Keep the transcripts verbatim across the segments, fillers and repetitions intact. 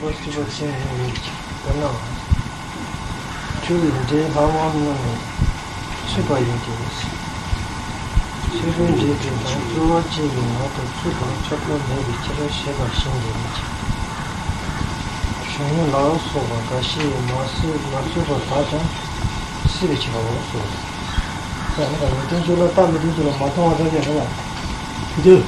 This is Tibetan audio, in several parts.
པ་སྲིད་པ་ཆེན་མོ་ཡིན་པའི་ཕྱིར། དཔེར་ན། འཁྲུལ་བའི་འབྲས་ལྷག་མ་མངོན་ནས་ཚུད་པ་ཡིན་ཏེ། ཚུད་པའི་འབྲས་དེ་དང་རྩོལ་བ་གཅིག་གི་ངང་དུ་ཚུད་པར་ཁྱབ་པ་མེད་པའི་ཕྱིར་ཞེས་པ་བཞིན་དེ་ཡིན་གྱི། གཞོམ་གཡེང་ལ་སོགས་པ་འགའ་ཞིག་མ་སྲིད་མ་ཚུད་པ་དག་ཀྱང་སྲིད་པའི་ཕྱིར་རོ་ཞེས། ད་ནི་ཀ་ཡོན་ཏན་ཅོ་ལ་རྟག་མི་མཐུན་ཅོ་ལ་མ་མཐོང་བ་ཙམ་ཡང་རེད་ལ། དེ་དུས།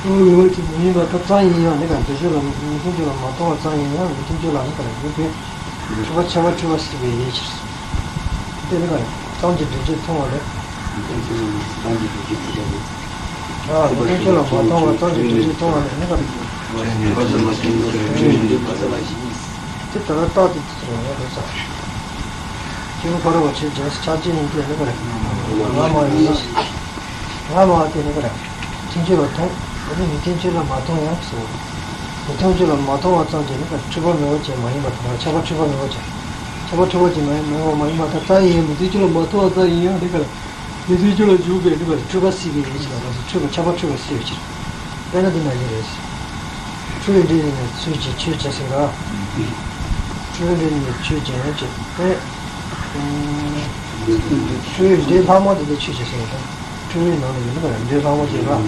ཨོ་ངེས་པ་ཅིག་མ་ཡིན་པ་ལྟ་ཙམ་ཡིན་ཡང་ནི་ཀ་དེ་ཅོ་ལ་མི་མཐུན་ཅོ་ལ་མ་མཐོང་བ་ཙམ་ཡིན་ཡང་མི་མཐུན་ཅོ་ལ་ནི་ཀ་ཡོད་པའི། འཁྲུལ་པ་ཁྱབ་པ་འཁྲུལ་པ་སྲིད་པའི་ཡེ་ཕྱིར། དེ་ནི་ཀ་ཙམ་གྱི་འདུ་བྱེད་མཐོང་བ་ལས། ཨ་མི་མཐུན་ཅོ་ལ་མ་མཐོང་བ་ཙམ་གྱི་འདུ་བྱེད་མཐོང་བ་ལས་ནི་ཀ། དེ་ལྟར་རྟག་ཏུ། རེད་ས། སྐྱེས་བུ་ཕ་རོལ་པོ་ཆོས་ཅན། ཆགས་ཅན་ཡིན་ཏེ་ནི་ག་རེ། ང་མ་ཡིན། ང་མ་དེ་ནི་ག་རེ། མཐུན་ཕྱོགས་ལ་མཐོང་། འོ་ན་མི་མཐུན་ཕྱོགས་ལ་མ་མཐོང་ཡང་ཟེར། མི་མཐུན་ཕྱོགས་ལ་མ་མཐོང་བ་ཙམ་གྱིས་ནི་ག་རེ་འཁྲུལ་པ་མེད་པ་ཅན་མ་ཡིན་པ་དང་ཁྱབ་པ་འཁྲུལ་པ་མེད་པ་ཅན། ཁྱབ་པ་འཁྲུལ་པ་ཅན་མ་ཡིན་པ་མ་ཡིན་པ་དང་ཙམ་ཡིན་ཡང་མི་མཐུན་ཕྱོགས་ལ་མ་མཐོང་བ་ཙམ་ཡིན་ཡང་ནི་ག་རེ། མི་མཐུན་ཕྱོགས་ལ་འཇུག་པའི་ནི་ག་རེ་འཁྲུལ་པ་སྲིད་པའི་ཡིན་ཕྱིར་ལ་འཁྲུལ་པ་ཁྱབ་པ་འཁྲུལ་པ་སྲིད་པའི་ཕྱིར། དཔེར་ན་འདི་ན་བཞིན་རེད། འཁྲུལ་བའི་འབྲས་ནི་ཚུལ་གྱིས་ཆོས་ཅན་ཟེར་ར། འཁྲུལ་བའི་འབྲས་ནི་ཆོས་ཅན་ཅེས་ཏེ། འཁྲུལ་བའི་འབྲས་ལྷག་མ་དེ་ནི་ཆོས་ཅན་ཟེར་བ་དང་། འཁྲུལ་བའི་ནང་ནས་ཡིན་པར་འབྲས་ལྷག་མ་དེ་ར།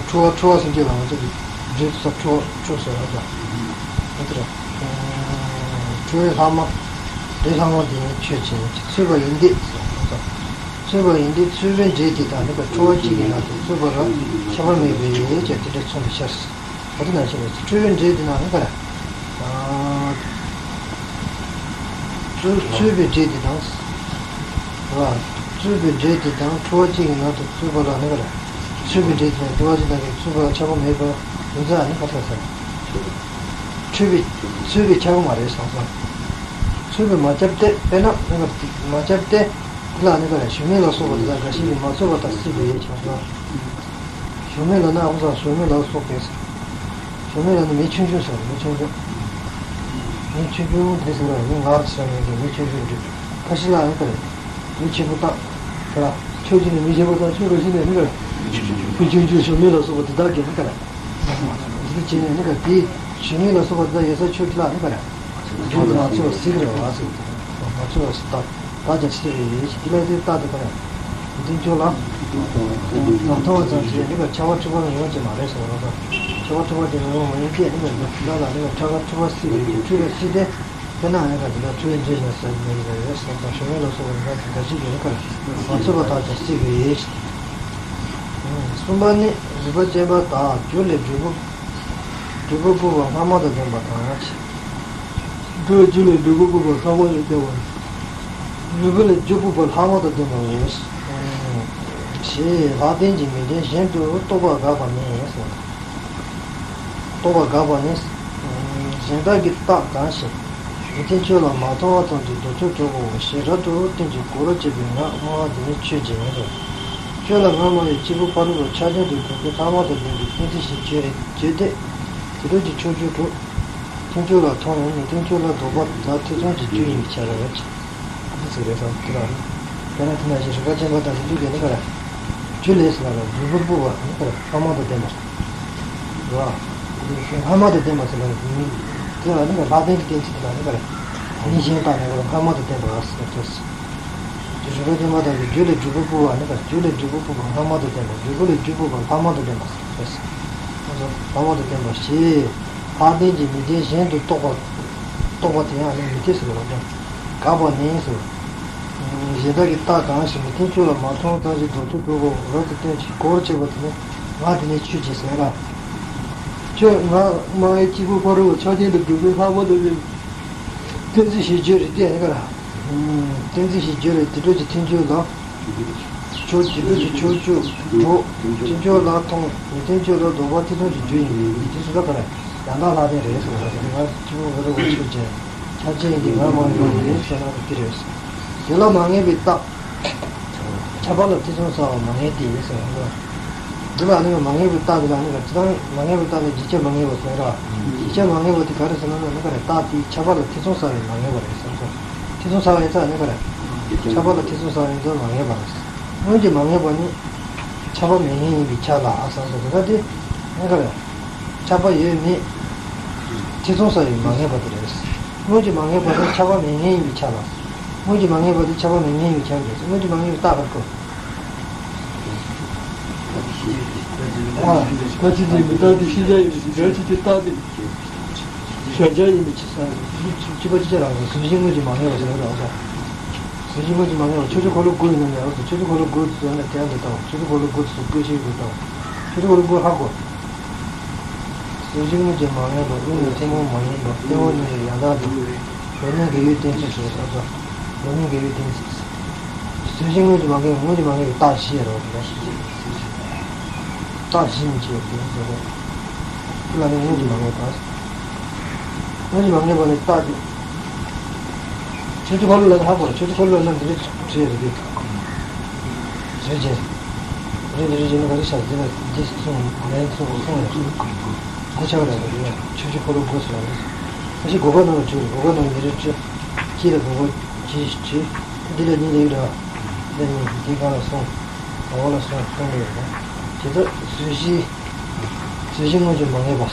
འཁྲུལ་བ་འཁྲུལ་བ་སེམས་བསྐྱེད་ལ་ང་ཚོ་གི་འབྲས་སུ་འཁྲུལ་བ་འཁྲུལ་ཟེར་བ་དང་། འོ་དེ་ར། འཁྲུལ་བའི་ལྷག་མ། འབྲས་ལྷག་མ་དེ་ནི་ཆོས་ཅན་ཚུད་པ་ཡིན་ཏེ། ཚུད་པ་ཡིན་ཏེ་ཚུད་པའི་འབྲས་དེ་དང་ནི་འཁྲུལ་བ་གཅིག་གི་ནང་དུ་ཚུད་པ་ར་ཁྱད་པར་མེད་པའི་ཡེ་ཅེས་དེ་འདྲ་མཚུངས་པའི་ཕྱིར། འོ་དེ་ནང་བཞིན་རེད། འཁྲུལ་བའི་འབྲས་དེ་ནང་ནི་ག་རེ། ཚུད་ཚུད་པའི་འབྲས་དེ་དང་། ར། ཚུད་པའི་འབྲས་དེ་དང་འཁྲུལ་བ་གཅིག་གི་ནང་དུ་ཚུད་པ་ལ་ནི་ག་རེ། ཚུད་པའི་འབྲས་དེ་དང་འཁྲུལ་བ་གཅིག་དང་གི་ཚུད་པ་ལ་ཁྱད་པར་མེད་པ་ཡིན་ཙང་ནི་ག་རེ་ཟེར། འཁྲུལ་པའི་ཚུད་པའི་ཁྱད་པར་མ་རེད་བསམ་སོང་། ཚུད་པའི་མ་ཁྱབ་སྟེ་དཔེར་ན་ནི་ག་རེ་མ་ཁྱབ་སྟེ། དེ་ལ་ནི་ག་རེ་གཞོམ་གཡེང་ལ་སོགས་པ་དེ་དག་འགའ་ཞིག་གིས་མ་ཚུད་པ་ལྟར་སྲིད་པའི་ཡེ་བྱང་སོང་། གཞོམ་གཡེང་ལ་ནི་ཨ་ཁུ་ས་གཞོམ་གཡེང་ལ་སོགས་པའི། གཞོམ་གཡེང་ལ་ནི་མེ་ཆུང་ཆུང་ཟེར་བ་མེ་ཆུང་ཆུང་། མེ་ཆུང་ཆུང་དེ་ཟེར་བ་ནི་ངར་ཟེར་བ་ནི་མེ་ཆུང་ཆུང་རེད། ཁ་ཤས་ལ་ནི་ག་རེ་མེ་ཆེན་པོ་བཏགས། དེ་ལ་ཆོས་ཅན་ནི་མེ་ཆེན་པོ་བཏགས་ཆོས་རོ་ཞིག་ནས་ནི་ག་རེ་མེ་ཆུང་ཆུང་གཞོམ་གཡེང་ལ་སོགས་པ་དེ་དག་གིས་ནི་ག་རེ། འདི་བྱས་ནས་ནི་ག་རེ་དེ་གཞོམ་གཡེང་ལ་སོགས་པ་དེ་དག་ཡོད་ས་ཆོས་དེ་ལ་ནི་ག་རེ། མ་ཚུད་པ་སྲིད་རེད་བ་ཟེར། མ་ཚུད་པ་སྲིད་ད། བདག་ཀྱང་སྲིད་པའི་ཡེ་ཤེས་དེ་ལ་དེ་རྟག་ཏུ་ག་རེ། མཐུན་ཕྱོགས་ལ། མ་མཐོང་བ་ཙམ་ཞིག་ནི་ག་ཁྱབ་པ་འཁྲུལ་པ་མེད་པ་ཅན་མ་རེད་ཟེར་བ་ལ། ཁྱབ་པ་འཁྲུལ་པ་ཅན་མེད་པ་མ་ཡིན་ཏེ་ནི་ག་འདི་ལ་ལ་ནི་ག་ཁྱབ་པ་འཁྲུལ་པ་སྲིད་པའི་ཡེ་འཁྲུལ་པ་སྲིད་དེ། དེ་ན་ནི་ག་འདི་ལ་འཁྲུལ་པའི་འབྲས་ནི་ཟེར་མི་ཡི་ག་རེ་ཟེར་ཙང་གཞོམ་གཡེང་ལ་སོགས་པ་ནི་ག་འདི་འདྲ་ཞིག་གི་ནི་ག་རེ། མ་ཚུད་པ་དག་ཀྱང་སྲིད་པའི་ཡེ་ཤེས། གསུམ་པ་ནི་རིགས་པ་ཅན་པ་དག་རྒྱུ་ལས་འབྲས་བུ། འབྲས་བུ་སྤུངས་པ་སྔ་མ་དང་ལྡན་པ་དང་། འགྲོ་རྒྱུ་ལས་འབྲས་བུ་སྤུངས་པ་སྔ་མ་དང་ལྡན་པ། འབྲས་བུ་ལས་རྒྱུ་སྤུངས་པ་ལྷག་མ་དང་ལྡན་པའོ། ཞེས་ལྷག་ལྡན་གྱི་མིང་ཅན་གཞན་དུ་རྟོག་པ་དགག་པ་ནི་ཟེར། རྟོག་པ་དགག་པ་ནི། གཞན་དག་གི་རྟགས་གང་ཞིག་མི་མཐུན་ཕྱོགས་ལ་མ་མཐོང་བ་ཙམ་གྱིས་ལྡོག་ཕྱོགས་རྫོགས་པའོ་ཞེས་རབ་ཏུ་བསྟན་ཅིང་གོ་རབ་བྱེད་པའི་ངག་སྨྲ་བ་འདི་ནི་ཆོས་ཅན་ཡིན་ཏོ། ཆོས་ལ་ངག་སྨྲ་བའི་སྐྱེས་བུ་ཕ་རོལ་པོ་ཆགས་ཅན་དུ་གྱུར་པའི་ལྷག་མ་དང་ལྡན་པའི་གཏན་ཚིགས་ཤིག་བརྗོད་བརྗོད་དེ། དེ་འཕྲོ་གྱི་ཕྱོགས་ཆོས་དྲུག་མཐུན་ཕྱོགས་ལ་མཐོང་ཡང་མི་མཐུན་ཕྱོགས་ལ་ལྡོག་པ་དང་ཐེ་ཚོམ་གྱི་རྒྱུ་ཡིན་པའི་ཕྱིར་རོ། འདི་ཚིག་རེད་བསམ་གྱི་ལ། དེ་ན་དེ་ན་ཞེས་རིགས་པ་ཅན་པ་དང་རིགས་རྒྱུད་ཀྱི་ནི་ག་རེ། རྒྱུ་ལས་ཟེར་ལ་འབྲས་བུ་སྤུངས་པ་ནི་ག་རེ་ལྷག་མ་དང་ལྡན་པ། རེད་བ། ལྷག་མ་དང་ལྡན་པ་ཟེར་ལ་ནི་དེ་ལ་ནི་ལྷག་ལྡན་གྱི་གཏན་ཚིགས་དེ་ལ་ནི་ག་རེ། མིང་གཞན་བཏགས་ནས་ལྷག་མ་དང་ལྡན་པ་ཟེར་ཏེ། རིགས་པ་ཅན་པ་དག་གི་རྒྱུ་ལས་འབྲས་བུ་སྤུངས་པ་ནི་ག་རེ། རྒྱུ་ལས་འབྲས་བུ་སྤུངས་པ་སྔ་མ་དང་ལྡན་པ། འབྲས་བུ་ལས་རྒྱུ་སྤུངས་པ་ལྷག་མ་དང་ལྡན་པ་ཟེར་ཏེ། ལྷག་མ་དང་ལྡན་པ་ཞེས་ལྷག་ལྡན་གྱི་མིང་ཅན་གཞན་དུ་རྟོག་པ། རྟོག་པ་དེ་ཡང་ནི་མི་འཐད་ཟེར་བ་དང་། དགག་པ་ནི་ཟེར། གཞན་དག་གི་རྟགས་གང་ཞིག་མི་མཐུན་ཕྱོགས་ལ་མ་མཐོང་ཙམ་ཞིག་ལྡོག་ཕྱོགས་རྫོགས་པའོ་རབ་ཏུ་བསྟན་ཅིང་གོ་རབ་བྱེད་པ་དེ་ནི་ངག་དེ་ནི་ཆོས་ཅན་ཟེར་ལ། ཆོས་ངག་སྨྲ་བའི་སྐྱེས་བུ་ཕ་རོལ་པོ་ཆགས་ཅན་དུ་གྱུར་པའི་ལྷག་མ་དང་ལྡན་པའི་གཏན་ཚིགས་ཤིག་བརྗོད་རིགས་དེ་ནི་ག་རེ། གཏན་ཚིགས་ཤིག་བརྗོད་རེད། དེ་འཕྲོ་གྱི་མཐུན་ཕྱོགས་ལ། ཕྱོགས་དེ་འཕྲོ་གྱི་ཕྱོགས་ཆོས་དྲུག་མཐུན་ཕྱོགས་ལ་མཐོང་མི་མཐུན་ཕྱོགས་ལ་ལྡོག་པ་ཐེ་ཚོམ་གྱི་རྒྱུ་ཡིན་པའི་དེ་སུ་ལ་ག་རེ་ཡང་དག་ལྷག་ལྡན་རེད་ཟེར་བ་དེ་ང་ཚོ་ཕྱི་མོ་བོད་རུ་བོད་ཆོས་ཅན་ཆ་ཅན་གྱི་ངག་སྨྲ་ཡོད་རེད་ཟེར་ན་དེ་རེད། དེ་ལ་མ་ངེས་པའི་རྟགས། ཁྱབ་པ་ལ་ཐེ་ཚོམ་ཟ་བ་མ་ངེས་ཏེ་ཟེར་བ། འདི་ལ་ནི་མ་ངེས་པའི་རྟགས་འདི་ལ་ནི་ག་ཅི་དང་མ་ངེས་པའི་རྟགས་ནི་རྗེས་ཁྱབ་མ་ངེས་པ་ཟེར་ར། རྗེས་ཁྱབ་མ་ངེས་པ་དེ་ག་རེ་ཟེར་ན་ནི་ག་རེ་རྟགས་དེ་ཁྱབ་པ་ལ་ཐེ་ཚོམ་ཟ་བའི་མ་ངེས་པ་རེད་ཟེར་སོ། ཐེ་ཚོམ་ཟ་བ་ཡིན་ཙང་ནི་ག་རེ། ཁྱབ་པ་ལ་ཐེ་ཚོམ་ཟ་བ་ཡིན་ཙང་མ་ངེས་པ་རེད། སྔོན་གྱི་མ་ངེས་པ་ནི། ཁྱབ་པ་མེད་མཁན་ཡིན་པའི་ཆ་ལ་ཨ་ཟེར་སོ་དེ་ག་དེ། ནི་ག་རེ། ཁྱབ་པ་ཡོད་མེད་ཐེ་ཚོམ་ཟ་བའི་མ་ངེས་པ་དེ་རེད། སྔོན་གྱི་མ་ངེས་པ་དེ་ཁྱབ་པ་མེད་མཁན་ཡིན་པའི་ཆ་ལ། སྔོན་གྱི་མ་ངེས་པ་དེ་ཁྱབ་པ་མེད་མཁན་ཡིན་པའི་ཆ་རེད། སྔོན་གྱི་མ་ངེས་པའི་རྟགས་ཀར་གོ། ཨ། ད་ཅི་ཅི་མི་རྟག་སྟེ་ཤེས་བྱ་ཡིན་པའི་ཕྱིར། སྒྲ་ཆོས་ཅན་རྟག་སྟེ་གཞལ་བྱ་ཡིན་པའི་ཕྱིར། གཅིག་པ་གཅིག་ཆ་རང་གི་གཟུགས་གཞི་དངོས་ཀྱི་མ་ངེས་པ་ཟེར་བ་རང་ས། གཟུགས་གཞི་དངོས་ཀྱི་མ་ངེས་པ་ཆོས་ཅན་འཁོར་ལོ་དགུ་ཡིན་ན་ཡང་། གཟུགས་ཆོས་ཅན་འཁོར་ལོ་དགུ་ཟེར་ན་དེ་ཡང་འདི་ལྟ་བ། ཆོས་ཅན་འཁོར་ལོ་དགུ་ཟེར་དགུ་ཤེས་འདི་ལྟ་བ། ཆོས་ཅན་འཁོར་ལོ་དགུ་ཧ་གོ། གཟུགས་གཞི་དངོས་ཀྱི་མ་ངེས་པ། དབུས་ན་ཐུན་མོང་མ་ཡིན་པ། སྟེང་འོག་གཉིས་ལ་ཡང་དག་དང་། སློབ་གཉེར་འགལ་བའི་གཏན་ཚིགས་སོ། ས་ས། སློབ་གཉེར་འགལ་བའི་གཏན་ཚིགས། གཟུགས་གཞི་དངོས་ཀྱི་མ་ངེས་པ། དངོས་ཀྱི་མ་ངེས་པའི་རྟགས་བཞི་ཡོད་རེད་པ། རྟགས་བཞི་ཡིན་ཅེས་ཟེར་རོ། དེ་ལ་ནི་དངོས་ཀྱི་མ་ངེས་པ། དངོས་ཀྱི་མ་ངེས་པ་ནི་རྟགས་ཀྱི། ཆོས་ཅན་འཁོར་ལོ་ལ་ཧ་གོ། ཆོས་ཅན་འཁོར་ལོ་ལ་འདི་རེད་བྲིས་ཡོད་རེད། རེད་ཅེས། རེད་འདི་རེད་ཅེས་ནི་ག་རེ་བྱ། འདི་ལ་འདི་གསུངས་ལན་གསུངས་གསུངས་ཡོད་རེད། དགུ་ཆ་རེད་པ། འདི་ལ་ཆོས་ཅན་འཁོར་ལོ་དགུ་ཟེར་བ་རེད། ད་ཅི་སྒོ་ཁ་ནང་ལ་བྲིས། སྒོ་ཁ་ནང་འདི་རེད་བྲིས། དཀྱིལ་ལ་སྒོ་ཁ་གཅིག་བྲིས། འདི་ལ་གཉིས་ལེགས་འདྲ། འདི་གཉིས་འདི་གང་ལ་སོང་། འོག་ལ་སོང་སོང་རེད་པ། དེ་ལྟར་གཟུགས་གཞི། གཟུགས་གཞི་དངོས་ཀྱི་མ་ངེས་པ།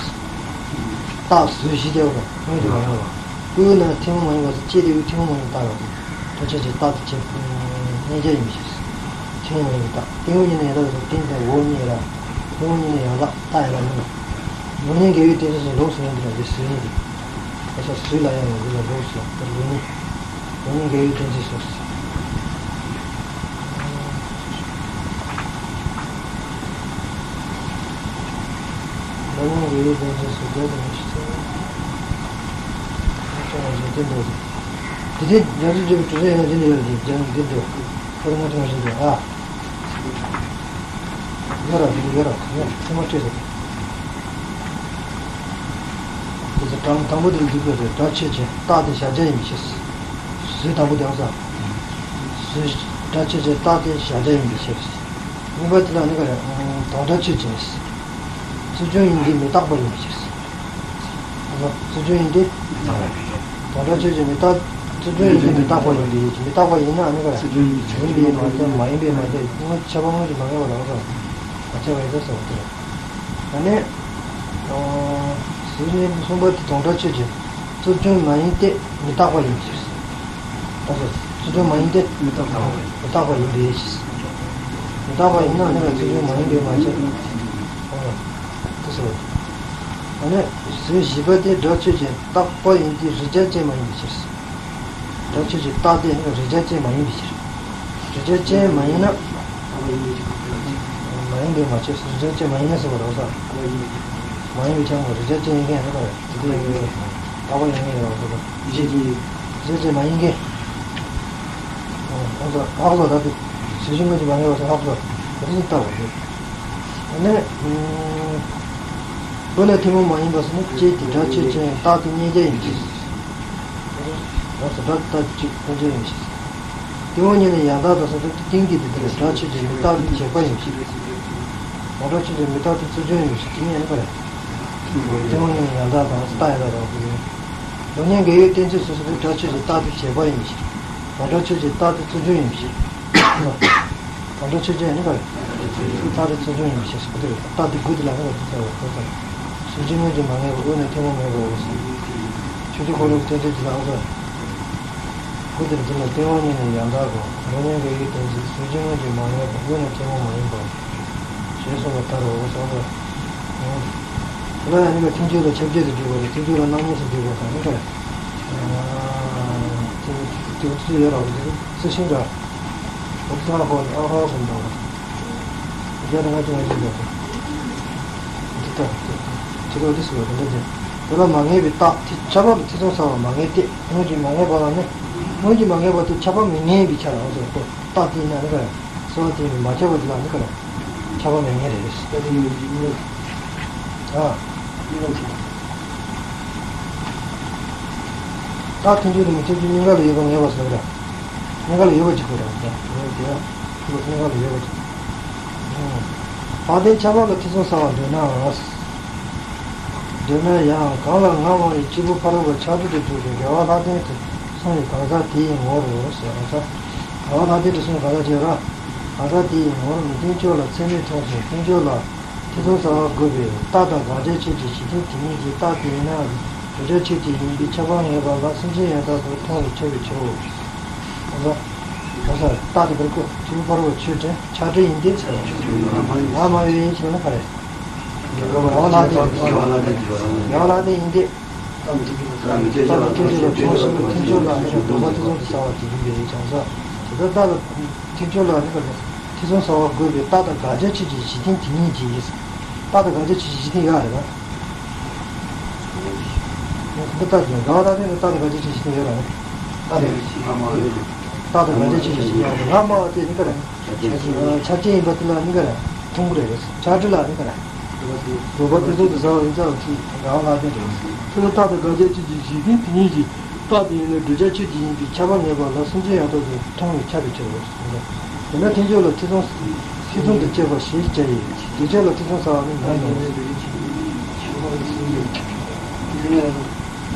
རྟགས་གཟུགས་གཞི་སྟེ་དངོས་ཀྱི་མ་ངེས་པ། དབུས་ན་ཐུན་མོང་མ་ཡིན་པ་ཟེར་ཅི་སྟེ་ཡུལ་ཐུན་མོང་མ་ཡིན་པའི་རྟགས་རེད། ད་ཆོས་ཅན་རྟགས་དེ་ཆོས་རྙེད་བྱ་ཡིན་པའི་ཕྱིར། ཐུན་མོང་མ་ཡིན་པའི་རྟགས། སྟེང་འོག་གཉིས་ནི་ཡང་དག་དང་། སྟེང་དང་འོག་གཉིས་ལ། སྟེང་འོག་གཉིས་ནི་ཡང་དག་རྟགས་ཡང་དག་མིན། སློབ་གཉེར་འགལ་བའི་གཏན་ཚིགས་སོ། ལོགས་སུ་ཡང་འདི་ལ་འདི་གཟུགས་གཉིས་ཏེ། ད་ཆ་གཟུགས་ལ་ཡང་ཡང་འདི་ལ་ལོགས་སུ་ཡང་འདི་ལ་ལོགས་གཉིས། སློབ་གཉེར་འགལ་བའི་གཏན་ཚིགས་སོ། སློབ་གཉེར་འགལ་བའི་གཏན་ཚིགས་སོ། དེ་ལྟ་མི་ཤེས་ཚེ། ཁྱོད་ཀྱང་གཞན་དོན་འདོད་དེ། དེ་དེ་རྒྱ་མཚོ་བརྗོད་པའི་གྲུབ་ཆ་ཡིན་ན་འདི་འདི་ལ་འདི་རྒྱ་འདི་འདོད། ཁོ་རང་ང་ཚོ་ང་བཞིན་དུ་ཨ། ཡོད་ར་འདི་ཡོད་ར་ཡོད་ཚང་མ་བྲིས་སོ། དེ་ཚོ་དང་དང་པོ་དེ་འདི་དགོས་རེད། སྒྲ་ཆོས་ཅན་རྟགས་དེ་གཞལ་བྱ་ཡིན་པའི་ཕྱིར། གཟུགས་དང་པོ་དེ་ཡང་ས། གཟུགས། སྒྲ་ཆོས་ཅན་རྟགས་དེ་གཞལ་བྱ་ཡིན་པའི་ཕྱིར། གཉིས་པ་དེ་ལ་ནི་ག་རེ། དོན་སྒྲ་ཆོས་ཅན། རྩོལ་བྱུང་ཡིན་ཏེ་མི་རྟག་པ་ཡིན་པའི་ཕྱིར། རྩོལ་བྱུང་ཡིན་ཏེ། དོན་སྒྲ་ཆོས་ཅན་མི་རྟག་རྩོལ་བྱུང་ཡིན་ཏེ་མི་རྟག་པ་ཡིན་པའི། མི་རྟག་པ་ཡིན་ན་ནི་ག་རེ། ཡིན་པས་མ་ཁྱབ། མ་ཡིན་པས་མ་ཁྱབ། དངོས་ཁྱབ་པ་དངོས་ཀྱི་མ་ངེས་པ་ལ་སོགས། མ་ཁྱབ་པ་ཡིན་ས་སོགས་ཏེ། ད་ནི། གཟུགས་གཉིས་གསུམ་པ་དེ་དོན་སྒྲ་ཆོས་ཅན། རྩོལ་བྱུང་མ་ཡིན་ཏེ་མི་རྟག་པ་ཡིན་པའི་ཕྱིར། ད་སོ། རྩོལ་བྱུང་མ་ཡིན་ཏེ། མི་རྟག་པ། མི་རྟག་པ་ཡིན་པའི་ཕྱིར། མི་རྟག་པ་ཡིན་ན་ནི་རྩོལ་བྱུང་མ་ཡིན་པས་མ་ཁྱབ། ཨོ། དེ་སོ། ད་ནི་གཟུགས་བཞི་པ་དེ་སྒྲ་ཆོས་ཅན་རྟག་པ་ཡིན་ཏེ་རིགས་གཅིག་ཅན་མ་ཡིན་པའི་ཕྱིར། སྒྲ་ཆོས་ཅན་རྟགས་དེ་ནི་རིགས་གཅིག་ཅན་མ་ཡིན་པའི་ཕྱིར། རིགས་གཅིག་ཅན་མ་ཡིན་ན། མ་ཡིན་པས་མ་ཁྱབ། རིགས་གཅིག་ཅན་མ་ཡིན་ན་ཟེར་བ་རེད་ས། མ་ཡིན་པའི་ཕྱིར་རོ། རིགས་གཅིག་ཅན་ཡིན་མཁན་ཡང་ན་རེད། དེ་ཡིན་མཁན་རེད། རྟག་པ་ཡིན་མཁན་ཡང་རེད་ས། རིགས་གཅིག་ཅན་མ་ཡིན་མཁན། ཨོ་ས། ཧ་གོ་སོང་། ད་དེ་གཟུགས་གཞི་དངོས་ཀྱི་མ་ངེས་པ་ས་ཧ་གོ་སོང་། དེ་ཚོ་ལྟ་བ་རེད། ཨ་ནི། དབུས་ན་ཐུན་མོང་མ་ཡིན་པ་ཟེར་ན་ཅི་སྟེ་སྒྲ་ཆོས་ཅན་རྟགས་དེ་རྙེད་བྱ་ཡིན་གྱི། རང་སོ་སྒྲ་རྟགས་གཅིག་དཀོན་ཆོས་ཡིན་གྱི། སྟེང་འོག་གཉིས་ནི་ཡང་དག་དང་ཟེར་དུས་སྟེང་དེ་དེ་དེ་ལ་སྒྲ་ཆོས་ཅན་མི་རྟག་སྟེ་བྱས་པ་ཡིན་གྱི། དོན་སྒྲ་ཆོས་ཅན་མི་རྟག་སྟེ་རྩོལ་བྱུང་ཡིན་གྱི། དེ་ནི་ཡང་ན་ག་རེ། སྟེང་འོག་གཉིས་ནི་ཡང་དག་དང་རྟགས་ཡང་དག་དང་ཟེར་དུས། སློབ་གཉེར་འགལ་བའི་གཏན་ཚིགས་སོ་སོ་དེ་སྒྲ་ཆོས་ཅན་རྟགས་དེ་བྱས་པ་ཡིན་གྱི། དོན་སྒྲ་ཆོས་ཅན་རྟགས་དེ་རྩོལ་བྱུང་ཡིན་གྱི། དོན་སྒྲ་ཆོས་ཅན་ནི་ག་རེ། རྟགས་དེ་རྩོལ་བྱུང་ཡིན་པའི་ཕྱིར་ཟེར་གྱི་འདུག་རྟགས་དེ་དགུ་དེ་ལ་ནི་ག་རེ་ཟེར་བ་ཟེར་ཙང་། གཟུགས་གཞི་དངོས་ཀྱི་མ་ངེས་པ། དབུས་ན་ཐུན་མོང་མ་ཡིན་པའོ་ཟེར། ཆོས་ཅན་འཁོར་ལོའི་གཏན་ཚིགས་དེ་ལ་ཨོ་ཟེར། དགུ་དེར་འཛིན་ལ་སྟེང་འོག་གཉིས་ནི་ཡང་དག་གོ། སློབ་གཉེར་འགལ་བའི་གཏན་ཚིགས། གཟུགས་གཞི་དངོས་ཀྱི་མ་ངེས་པ། དབུས་ན་ཐུན་མོང་མ་ཡིན་པའོ། ཞེས་གསུངས་པ་ལྟར་རོ་ཟེར་ཙང་། དེ་ལ་ཡང་ནི་ག་ཐུན་ཚོད་ལ་ཁྱབ་བྱེད་དུ་འཇུག་པ་རེད། ཐུན་ཚོད་ལ་རྣམ་གཉིས་སུ་འཇུག་པ་དང་ནི་ག་རེ། དེ་དེ་ཚོ་ཡོད་རེད་པ། དེ་ཚོ་ཤིང་འདྲ། འོ་ཙི་ཧ་ཧོ་ཨ་ཧོ་གསུམ་དང་། རྒྱ་དང་ང་ཚོ་ང་ཚོ་འདྲ་པོ། འདི་ལྟ་སྟེ། ཇི་ལྟར་འདི་སུ་ལ་འདི་འདྲ་ཅན། དེ་ལ་མ་ངེས་པའི་རྟགས་དེ་ཁྱབ་པ་ལ་ཐེ་ཚོམ་ཟ་བ་མ་ངེས་ཏེ། སྔོན་གྱི་མ་ངེས་པ་ལ་ནི། སྔོན་གྱི་མ་ངེས་པ་དེ་ཁྱབ་པ་མི་ངེས་པའི་ཆ་ལ་འོ་ཙི་ཧོ་རྟགས་དེ་ཡིན་ན་ནི་ག་རེ། སོ་དེ་ཡིན་མ་ཁྱབ་པ་དེ་ལ་ནི་ག་རེ། ཁྱབ་པ་མི་ངེས་རེད། ད་དེ་ཡིན་ཡིན་ན། ཨ། ཡིན་ན་ཅི། རྟགས་ཐུན་ཚོད་དུ་མི་ཁྱབ་ཀྱི་གཉིས་ཀ་ལ་ཡོད་པ་ངེས་པར་བཟོ་ར། གཉིས་ཀ་ལ་ཡོད་པ་ཅིག་དགོས་ར། དེ་ཡང་ཁྱོད་གཉིས་ཀ་ལ་ཡོད་པ་ཅིག་ལྷག་ལྡན་ཁྱབ་པ་ལ་ཐེ་ཚོམ་ཟ་བར་འདོད་ན། འདོད་ན་ཡང་། གང་ལ་ང་མ་ཡིན་གཅིག་པུ་ཕ་རོལ་པོ་ཆགས་བྲལ་དུ་གྱུར་ཅིང་འགལ་བ་ལྷག་ལྡན་དུ་སོང་བའི་གང་ཟག་དེའི་ངོར་རོ་ཟེར་བ་ས། འགལ་བ་ལྷག་ལྡན་དུ་སོང་བའི་གང་ཟག་ཅེས་ར། གང་ཟག་དེའི་ངོར་མི་མཐུན་ཕྱོགས་ལ་ཚད་མས་མཐོང་ཞིང་མཐུན་ཕྱོགས་ལ། ཐེ་ཚོམ་ཟ་བ་དགོས་པས། རྟགས་དང་དགག་བྱའི་ཆོས་ཀྱི་གཞི་རྟེན་དེ་ཉིད་ཀྱི་རྟགས་དེ་ཡིན་ན་བསྒྲུབ་བྱའི་ཆོས་དེ་ཡིན་པས་ཁྱབ་པ་ངེས་པ་ལ་སེམས་ཅན་ཡང་དག་ཏུ་མཐོང་བས་ཁྱབ་པའི་ཕྱིར་རོ། གང་ཟག་གང་ཟག་རྟགས་དེ་བར་སྐུ་ཆོས་ཕར་བ་ཆོས་ཅན་ཆགས་བྲལ་ཡིན་ཏེ། ང་མ་ཡོད་ཡིན་ཞེ་ན་ག་རེ། ཡང་ལ་དེ་ཡང་ལ་དེ་ཡིན་ཏེ། རྟགས་དང་དགག་བྱའི་ཆོས་ཀྱི་གཞི་རྟེན་དེ་ཉིད་ཀྱི་རྟགས་དེ་ཡིན་པས་ཁྱབ་པ་ངེས་པ་ལ་སེམས་ཅན་ཡང་དག་ཏུ་མཐོང་བས་ཁྱབ་པའི་ཕྱིར་རོ། གང་ཟག་རྟགས་དང་ཐེ་ཚོམ་ཟ་བ་དགོས་པའི་རྟགས་དང་དགག་བྱའི་ཆོས་ཀྱི་གཞི་རྟེན་དེ་ཉིད་ཀྱིས། རྟགས་དང་དགག་བྱའི་ཆོས་ཀྱི་གཞི་རྟེན་ཡོད་རེད་པ། འདི་ལྟར་དགག་པ་རྟགས་དེ་ནི་རྟགས་དང་དགག་བྱའི་ཆོས་ཀྱི་གཞི་རྟེན་ཡོད་རེད་པ། རྟགས་དང་དགག་བྱའི་ཆོས་ཀྱི་གཞི་རྟེན་ཡོད་རེད། ང་སྨྲ་བ་དེ་ནི་ག་རེ། ཆ་རྐྱེན་ཡིན་པ་དེ་ལ་ནི་ག་རེ། མཐོང་གི་རེད། ཆགས་བྲལ་ལ་ནི་ག་རེ། རྫོགས་པ་ཐེ་ཚོམ་དུ་ཟ་བ་ཡིན་ཙང་དགག་པ་རྟགས་དེ་རེད། དེ་ལ་རྟགས་དང་དགག་བྱའི་ཆོས་ཀྱི་གཞི་རྟེན་དེ་ཉིད་ཀྱི། རྟགས་དེ་ཡིན་ན་བསྒྲུབ་བྱའི་ཆོས་དེ་ཡིན་པས་ཁྱབ་པ་ངེས་པ་ལ་སེམས་ཅན་ཡང་དག་ཏུ་མཐོང་བས་ཁྱབ་པའི་ཕྱིར་རོ། དེས་ན་ཐེ་ཚོམ་ལ་ཐེ་ཚོམ། ཐེ་ཚོམ་དང་བཅས་པ་ཞེས་བྱ་ཡི། རྗེས་བྱ་ལ་ཐེ་ཚོམ་ཟ་བ་ནི་མེད་ནོ།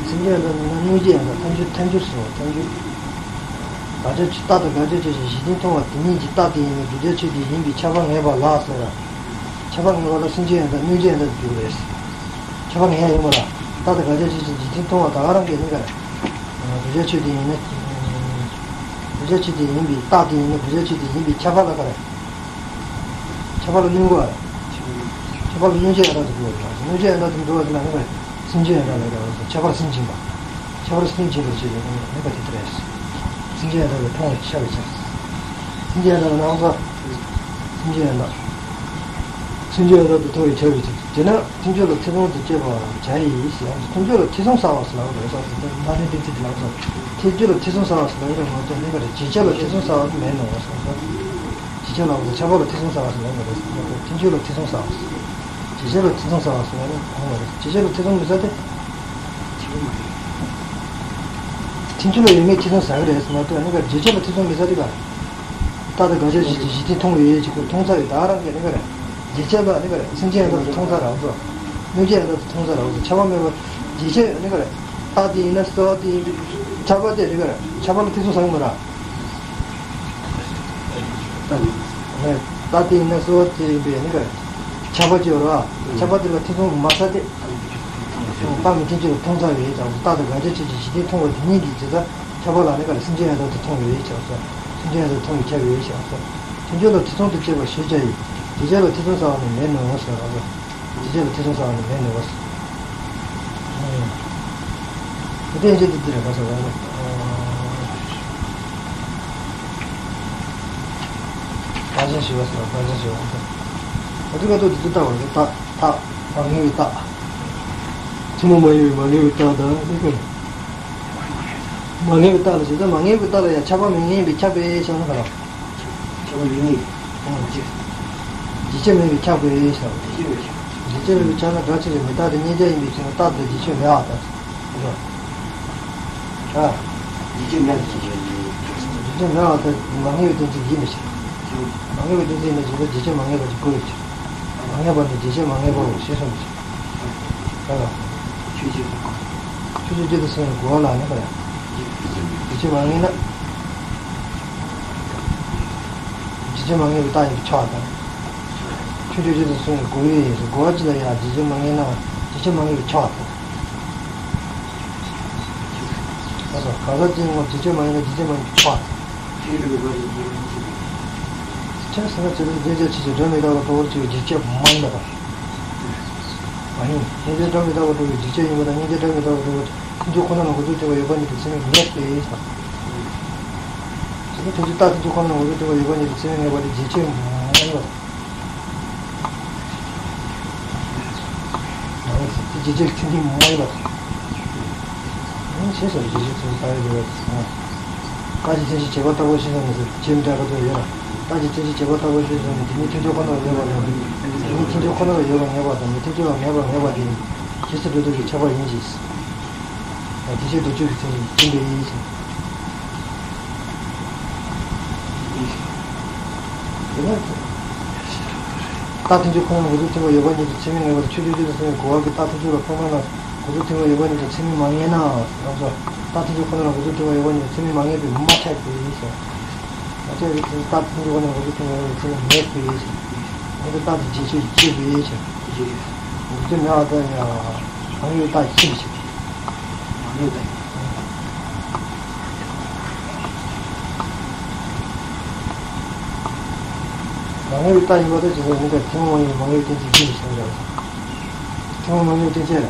སེམས་ཅན་ཡང་དག་མིན་ན་སྣང་བྱེད་ཡང་དག་ཐལ་འགྱུར། ཐལ་འགྱུར་ཟེར་བ་ཐལ་འགྱུར། དགག་བྱ་རྟགས་དང་དགག་བྱའི་ཆོས་ཀྱི་གཞི་རྟེན་མཐོང་བ་དེ་ཉིད་ཀྱི་རྟགས་དེ་ཡིན་ན་བསྒྲུབ་བྱའི་ཆོས་དེ་ཡིན་པས་ཁྱབ་པ་ངེས་པ་ལ་ཟེར། ཁྱབ་པ་ངེས་པ་ལ་སེམས་ཅན་ཡང་དག་སྣང་བྱེད་ཡང་དག་ཏུ་འགྱུར་བས། ཁྱབ་པ་ངེས་ཡ་ཡོད་མ་རེད། རྟགས་དང་དགག་བྱའི་ཆོས་ཀྱི་གཞི་རྟེན་མཐོང་བ་ད་ག་རང་གིས་ནི་ག་རེ། བསྒྲུབ་བྱའི་ཆོས་དེ་ཡིན་ན། བསྒྲུབ་བྱའི་ཆོས་དེ་ཡིན་པའི་རྟགས་དེ་ཡིན་ན་བསྒྲུབ་བྱའི་ཆོས་དེ་ཡིན་པའི་ཁྱབ་པ་ལ་ག་རེ། ཁྱབ་པ་ལ་སྣང་གོ་རེད། ཁྱབ་པ་ལ་སྣང་བྱེད་ཡང་དག་ཏུ་འགྱུར་བ་རེད། སྣང་བྱེད་ཡང་དག་ཏུ་འགྱུར་བ་དེ་ལ་ནི་ག་རེ། སེམས་ཅན་ཡང་དག་ལ་ག་རེ། ཁྱབ་པ་ལ་སེམས་ཅན་པ། ཁྱབ་པ་ལ་སེམས་ཅན་པ་ཞེས་པའི་ནི་ག་དེ་ལྟར་རེད། སེམས་ཅན་ཡང་དག་ལ་མཐོང་བས་ཁྱབ་པའི་ཕྱིར། སེམས་ཅན་ཡང་དག་ལ་ནང་གོ། སེམས་ཅན་ཡང་དག་སེམས་ཅན་ཡང་དག་ཏུ་མཐོང་བས་ཁྱབ་པའི་ཕྱིར། དེས་ན། ཐེ་ཚོམ་ལ་ཐེ་ཚོམ་དང་བཅས་པ་བྱ་ཡི་ཞེས། ཐེ་ཚོམ་ལ་ཐེ་ཚོམ་ཟ་བ་ཟེར་ལབ་པ་རེད། ལྟ་ནི་གཏན་ཚིགས་དེ་ལ་ཐེ་ཚོམ་ལ་ཐེ་ཚོམ་ཟ་བ་ཟེར་ལབ་པ་མ་གཏོགས་ནི་ག་རེ། རྗེས་བྱ་ལ་ཐེ་ཚོམ་ཟ་བ་མེད་ནོ་ཟེར། རྗེས་བྱ་ལ་ཁྱབ་པ་ལ་ཐེ་ཚོམ་ཟ་བ་ཟེར་ལབ་པ་རེད། ཐེ་ཚོམ་ལ་ཐེ་ཚོམ་ཟ་བ་ཟེར། རྗེས་བྱ་ལ་ཐེ་ཚོམ་ཟ་བ་ཟེར་ལབ་པ་མ་རེད། རྗེས་བྱ་ལ་ཐེ་ཚོམ་མི་ཟ་སྟེ། ཐེ་ཚོམ་ཡོད་མེད་ཐེ་ཚོམ་ཟ་གི་རེད་ཟེར་མ་གཏོགས་ནི་ག་རེ། རྗེས་བྱ་ལ་ཐེ་ཚོམ་མི་ཟ་སྟེ་ག་རེ། རྟགས་དང་དགག་བྱའི་ཆོས་ཀྱི་གཞི་རྟེན་མཐོང་བའི་ཡུལ་གྱི་སྐུ་མཐོང་ཚར་བའི་ད་རང་གི་ནི་ག་རེ། རྗེས་བྱ་ལ་ནི་ག་རེ། སེམས་ཅན་ཡང་དག་ཏུ་མཐོང་ཚར་རང་ཚོ། སྣང་བྱེད་ཡང་དག་ཏུ་མཐོང་ཚར་རང་ཚོ། ཁྱབ་པ་མེད་པ། རྗེས་བྱ་ནི་ག་རེ། རྟགས་དེ་ཡིན་ན་གསལ་བ་དེ་ཡིན་པས་ཁྱབ་པ་དེ་ནི་ག་རེ། ཁྱབ་པ་ལ་ཐེ་ཚོམ་ཟ་གི་མ་རེད། རྟགས་དེ་ཡིན་ན་གསལ་བ་དེ་ཡིན་པས་ནི་ག་རེ། ཁྱབ་པ་ཅིག་ཡོད་རེད་བ། ཁྱབ་པ་དེ་ལ་ཐེ་ཚོམ་མ་ཟ་སྟེ། རྟགས་མི་མཐུན་ཕྱོགས་ལ་མཐོང་ཚར་བའི་ཆ་ཚང་། རྟགས་དང་དགག་བྱའི་ཆོས་ཀྱི་གཞི་རྟེན་མཐོང་བ་དེ་ཉིད་ཀྱིས་ཇི་ལྟར་ཁྱབ་པ་ལ་ནི་ག་རེ། སེམས་ཅན་ཡང་དག་ཏུ་མཐོང་བའི་ཆ་ཚང་། སེམས་ཅན་ཡང་དག་ཏུ་མཐོང་བའི་ཁྱབ་པའི་ཆ་ཚང་། ཐེ་ཚོམ་ལ་ཐེ་ཚོམ་དང་བཅས་པ་ཞེས་བྱ་ཡི། རྗེས་བྱ་ལ་ཐེ་ཚོམ་ཟ་བ་ནི་མེད་ནོ་ཟེར་བ་ལ། རྗེས་བྱ་ལ་ཐེ་ཚོམ་ཟ་བ་ནི་མེད་ནོ་ཟེར། དེ་ལྟའི་རྗེས་དེ་འདི་རེད་ག་ཟེར་བ་ལ། རྟགས་ཅན་ཞེས་པ་ཟེར་བ། རྟགས་ཅན་ཞེས་པ་ཟེར། འོ་དེ་ག་དོ་དེ་ཚོ་ལྟ་བ་རེད། རྟགས་རྟགས་མ་ངེས་པའི་རྟགས། ཐུན་མོང་མ་ཡིན་པའི་མ་ངེས་པའི་རྟགས་དང་ནི་ག་རེ། མ་ངེས་པའི་རྟགས་ལ་བྱེད་ཙང་མ་ངེས་པའི་རྟགས་ལ་ཡང་ཁྱབ་པ་མི་ངེས་པའི་ཁྱབ་པའི་ཕྱིར་ན་ག་རེ། ཁྱབ་པ་མི་ངེས། རྗེས་ཁྱབ་མེད་པའི་ཁྱབ་པའི་ཕྱིར། རྗེས་ཁྱབ་མེད་པའི་ཁྱབ་ན་སྒྲ་ཆོས་ཅན། མི་རྟག་སྟེ་མཉན་བྱ་ཡིན་པའི་ཕྱིར་ན་རྟགས་དང་རྗེས་ཁྱབ་མེད་པར་ཐལ། རེད། རྗེས་ཁྱབ་མེད་པའི་ཕྱིར། རྗེས་ཁྱབ་མེད་པར་ཐལ། མ་ངེས་པའི་གཏན་ཚིགས་ཡིན་པའི་ཕྱིར། མ་ངེས་པའི་གཏན་ཚིགས་ཡིན་པའི་ཕྱིར་རྗེས་ཁྱབ་མ་ངེས་པ་དེ་དགོས་པའི་ཕྱིར། མ་ངེས་པ་ནི་རྗེས་ཁྱབ་མ་ངེས་པའོ་ཞེས་གསུངས་པའི་ཕྱིར། ད་ལ། ཆོས་ཅན། ཆོས་ཅན་སྤྱི་དང་སེམས་ཀྱི་རྒོལ་བ་ལ་ནི་ག་རེ། རྗེས་ཁྱབ་མ་ངེས་ན། རྗེས་ཁྱབ་མ་ངེས་པའི་རྟགས་ཡིན་པས་ཁྱབ་པ་དང་། ཆོས་ཅན་སྤྱི་དང་སེམས་ཀྱི་རྒོལ་བའི་རྒོལ་བ་ཅིག་ལ་ཡང་རྗེས་ཁྱབ་མ་ངེས་ན་རྗེས་ཁྱབ་མ་ངེས་པས་ཁྱབ་པ་དང་། ད་ལྟ་གང་ཟག་ཅིག་ངོ་རྗེས་ཁྱབ་མ་ངེས་ན་རྗེས་ཁྱབ་མ་ངེས་པས་ཁྱབ་པ་དང་། ཆོས་ཟེར་ན་ཇི་ལྟར་མཉན་བྱ་ཆོས་ཅན་སྒྲ་མི་རྟག་པ་ལྟ་བུར་གྱུར་པའི་རྗེས་ཁྱབ་མ་ངེས་པ་དང་། མ་ཡིན། མཉན་བྱ་སྒྲ་མི་རྟག་པ་ལྟ་བུའི་རྗེས་ཁྱབ་ཡིན་པ་དང་། མཉན་བྱ་སྒྲ་མི་རྟག་པ་ལྟ་བུ་ཐལ་འགྱུར་ཁོ་ན་ལ་འགོད་ཚུལ་མཐུན་པ་ཡོད་པ་ཉིད་དུ་ཚད་མས་ངེས་པས་དང་། དེ་ནི་ཐལ་འགྱུར་རྟགས་ཐལ་འགྱུར་ཁོ་ན་ལ་འགོད་ཚུལ་མཐུན་པ་ཡོད་པ་ཉིད་དུ་ཚད་མས་ངེས་པ་དེ་རྗེས་ཁྱབ་མ་ངེས་པ་དང་། མ་ངེས་ཟེར། དེ་རྗེས་ཁྱབ་ཚད་མས་མ་ངེས་པ་དང་། ཨང་ཞེས་སོགས་རྗེས་ཁྱབ་ཚད་མས་ཁྱབ་པའི་རེ་བ་དང་། རྟགས་ཀྱི་མཚན་གཞི་བྱས་པ་ལྟ་བུ་ཞེས་སོགས་ནས་ཟེར། རྗེས་མི་འབྲང་ག་ཚོད་ཡོད་ལ། རྟགས་ཀྱི་མཚན་གཞི་བྱས་པ་ལྟ་བུ་ཞེས་སོགས་ནས་དེ་ཉིད་ཐལ་འགྱུར་ཁོ་ན་ལ་ཡོད་པ་དང་། དེ་ཉིད་ཐལ་འགྱུར་ཁོ་ན་ལ་ཡོད་པར་ངེས་པ་དང་། མི་ཐལ་འགྱུར་བར་ངེས་པར་ངེས་པ་དེ་ནི་རྗེས་སུ་འགྲོ་ལྡོག་གི་ཁྱབ་པ་ཡིན་གྱི། དེ་ཕྱིར་ལྡོག་ཆོས་ཀྱི་མཚན་ཉིད་ཡིན་པས་ཡིན་ཞིང་། དེ་ནས། རྟགས་ཐལ་འགྱུར་ཁོ་ན་ལ་འགོད་ཚུལ་མཐུན་པ་ཡོད་པ་ཉིད་དུ་ཚད་མས་ངེས་པ་དང་། ཆོས་ཅན་སྤྱི་དང་སེམས་ཀྱི་རྒོལ་བ་གིས་རྟགས་ཐལ་འགྱུར་ལ་ཁོ་ན་ལ་འགོད་ཚུལ་མཐུན་པ་ཡོད་པ་ཉིད་དུ་ཚད་མས་མ་ངེས་ན། རང་སོ། རྟགས་ཐལ་འགྱུར་ཁོ་ན་ལ་འགོད་ཚུལ་མཐུན་པ་ཡོད་པ་ཉིད་དུ་ཚད་མས་མ་ངེས་པས་མ་ཁྱབ་པས་ཞེས། མ་ཁྱབ་པའི་ཚེ་རྟགས་ཐལ་འགྱུར་ཁོ་ན་ལ་འགོད་ཚུལ་མཐུན་པ་ཡོད་པ་ཉིད་དུ་ཚད་མས་ངེས་པས་ཞེས། རྟགས་དེ་རྗེས་ཆོས་ཀྱི་ཤེས་པའི་ཕྱིར། རྗེས་ཆོས་མེད་པར་ཐལ་ཡང་། མ་ངེས་པའི་རྟགས་ཤེས་པའི་ཕྱིར། མ་ངེས་པའི་རྟགས། མ་ངེས་པའི་རྟགས་ཡིན་པ་དེ་ཇི་ལྟར་ཡིན་པའི་ཐུན་མོང་མ་ཡིན་པའི་མ་ངེས་པའི་གཏན་ཚིགས་ཡིན་པའི་ཕྱིར་རོ། ཐུན་མོང་མ་ངེས་པའི་གཏན་ཚིགས་ལ།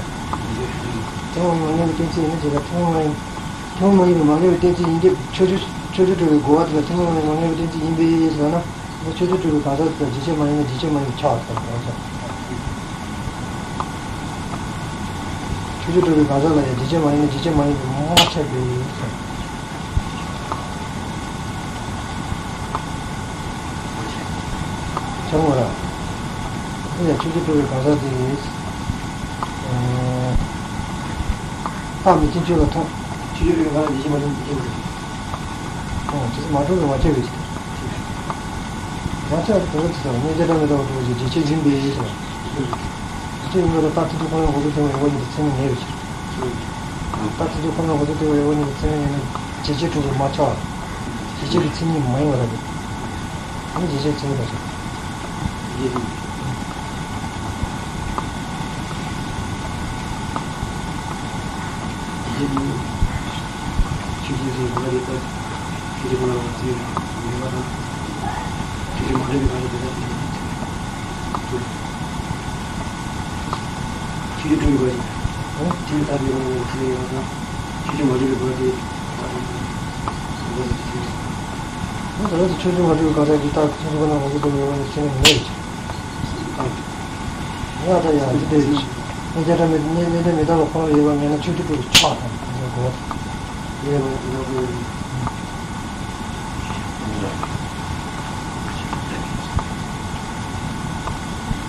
ཐུན་མོང་མ་ངེས་པའི་གཏན་ཚིགས་ཡིན་ན་ཇི་ལྟར་ཐུན་མོང་མ་ཡིན། ཐུན་མོང་མ་ཡིན་པའི་མ་ངེས་པའི་གཏན་ཚིགས་ཡིན་གྱི་ཕྱོགས་ཆོས་ཆོས་ཅན་གྲུབ་པའི་རྒོལ་བ་དེ་ལ་ཐུན་མོང་མ་ཡིན་པའི་མ་ངེས་པའི་གཏན་ཚིགས་ཡིན་པས་ཟེར་ན། ད་ཆོས་ཅན་གྲུབ་པའི་གང་ཟག་དེ་ལ་རྗེས་ཆོས་མ་ཡིན་ན་རྗེས་ཆོས་མ་ཡིན་པ་ཆགས་པར་ཐལ། ཆོས་ཅན་གྲུབ་པའི་གང་ཟག་ལ་ཡང་རྗེས་ཆོས་མ་ཡིན་ན་རྗེས་ཆོས་མ་ཡིན་པ་མ་ཆགས་པས་ཟེར། ཆགས་མ་རེད། དེ་ཡང་ཆོས་ཅན་གྲུབ་པའི་གང་ཟག་དེ་ཡིན། རྟགས་མི་མཐུན་ཕྱོགས་ལ་མཐོང་། ཆོས་ཅན་གྲུབ་པའི་གང་ཟག་རྗེས་ཆོས་མ་ཡིན་པ་ཆགས་པས། ཨོ། དེ་ཚོ་མ་གྲུབ་ན་མ་ཆགས་པའི་ཕྱིར། མ་ཆགས་པའི་དོན་ལ་དེ་ཚོ་གནས་བྱ་སྒྲ་མི་རྟག་པ་གྲུབ་པའི་རྗེས་ཆོས་ཡིན་པའི་ཕྱིར། རྗེས་ཆོས་ཡིན་པ་དང་རྟགས་མཐུན་ཕྱོགས་ཁོ་ནའི་འགོག་བཟློག་མཐུན་པ་ཡོད་པ་ཉིད་དུ་ཚད་མས་ངེས་པའི་ཕྱིར། རྟགས་མཐུན་ཕྱོགས་ཁོ་ནའི་འགོག་བཟློག་མཐུན་པ་ཡོད་པ་ཉིད་དུ་ཚད་མས་ངེས་ན་རྗེས་ཆོས་གྲུབ་པ་མ་ཆགས་པ། རྗེས་ཆོས་ཀྱི་མཚན་ཉིད་མ་ཡིན་པ་རེད། ཨ་ནི་རྗེས་ཆོས་མཚན་ཉིད་མ་ཆགས། རྗེས་ཆོས། རྗེས་ཆོས་ཀྱི་ཆོས་ཅན་གྲུབ་པའི་གང་ཟག་དེ་ལྟར། ཆོས་ཅན་ཁོ་ན་ལ་ཚད་མས་ངེས་པ་དང་། ཆོས་ཅན་མ་གྲུབ་པའི་གང་ཟག་དེ་ལྟར་ཚད་མས་ངེས་པ། ཆོས་ཅན་གྲུབ་པའི་གང་ཟག་དེ་ལ་ཚད་མས་ངེས་པ་དང་། ཆོས་ཅན་མ་གྲུབ་པའི་གང་ཟག་དེ་ལ་ཚད་མས་ངེས་པ་དང་། ད་ལྟ་ཆོས་ཅན་མ་གྲུབ་པའི་གང་ཟག་གི་རྟགས་ཐུན་མོང་ཁོ་ན་འགོག་བཟློག་མཐུན་པ་ཡོད་པ་ཉིད་དུ་ཚད་མས་ངེས་པའི་ཕྱིར། ཡང་ད་ཡང་འདི་ལྟའི་གནས་བྱ་སྒྲ་མི་གནས་གནས་བྱ་མི་རྟག་པ་ཁོ་ན་ལ་ཡོད་པར་ངེས་ན་ཆོས་ཅན་གྲུབ་པ་ཆགས་དང་། དེ་ཚོ་གོ། དེ་ལ་ཡོད་པ་ཉིད་དུ་ཚད་མས་ངེས་པའི་ཕྱིར།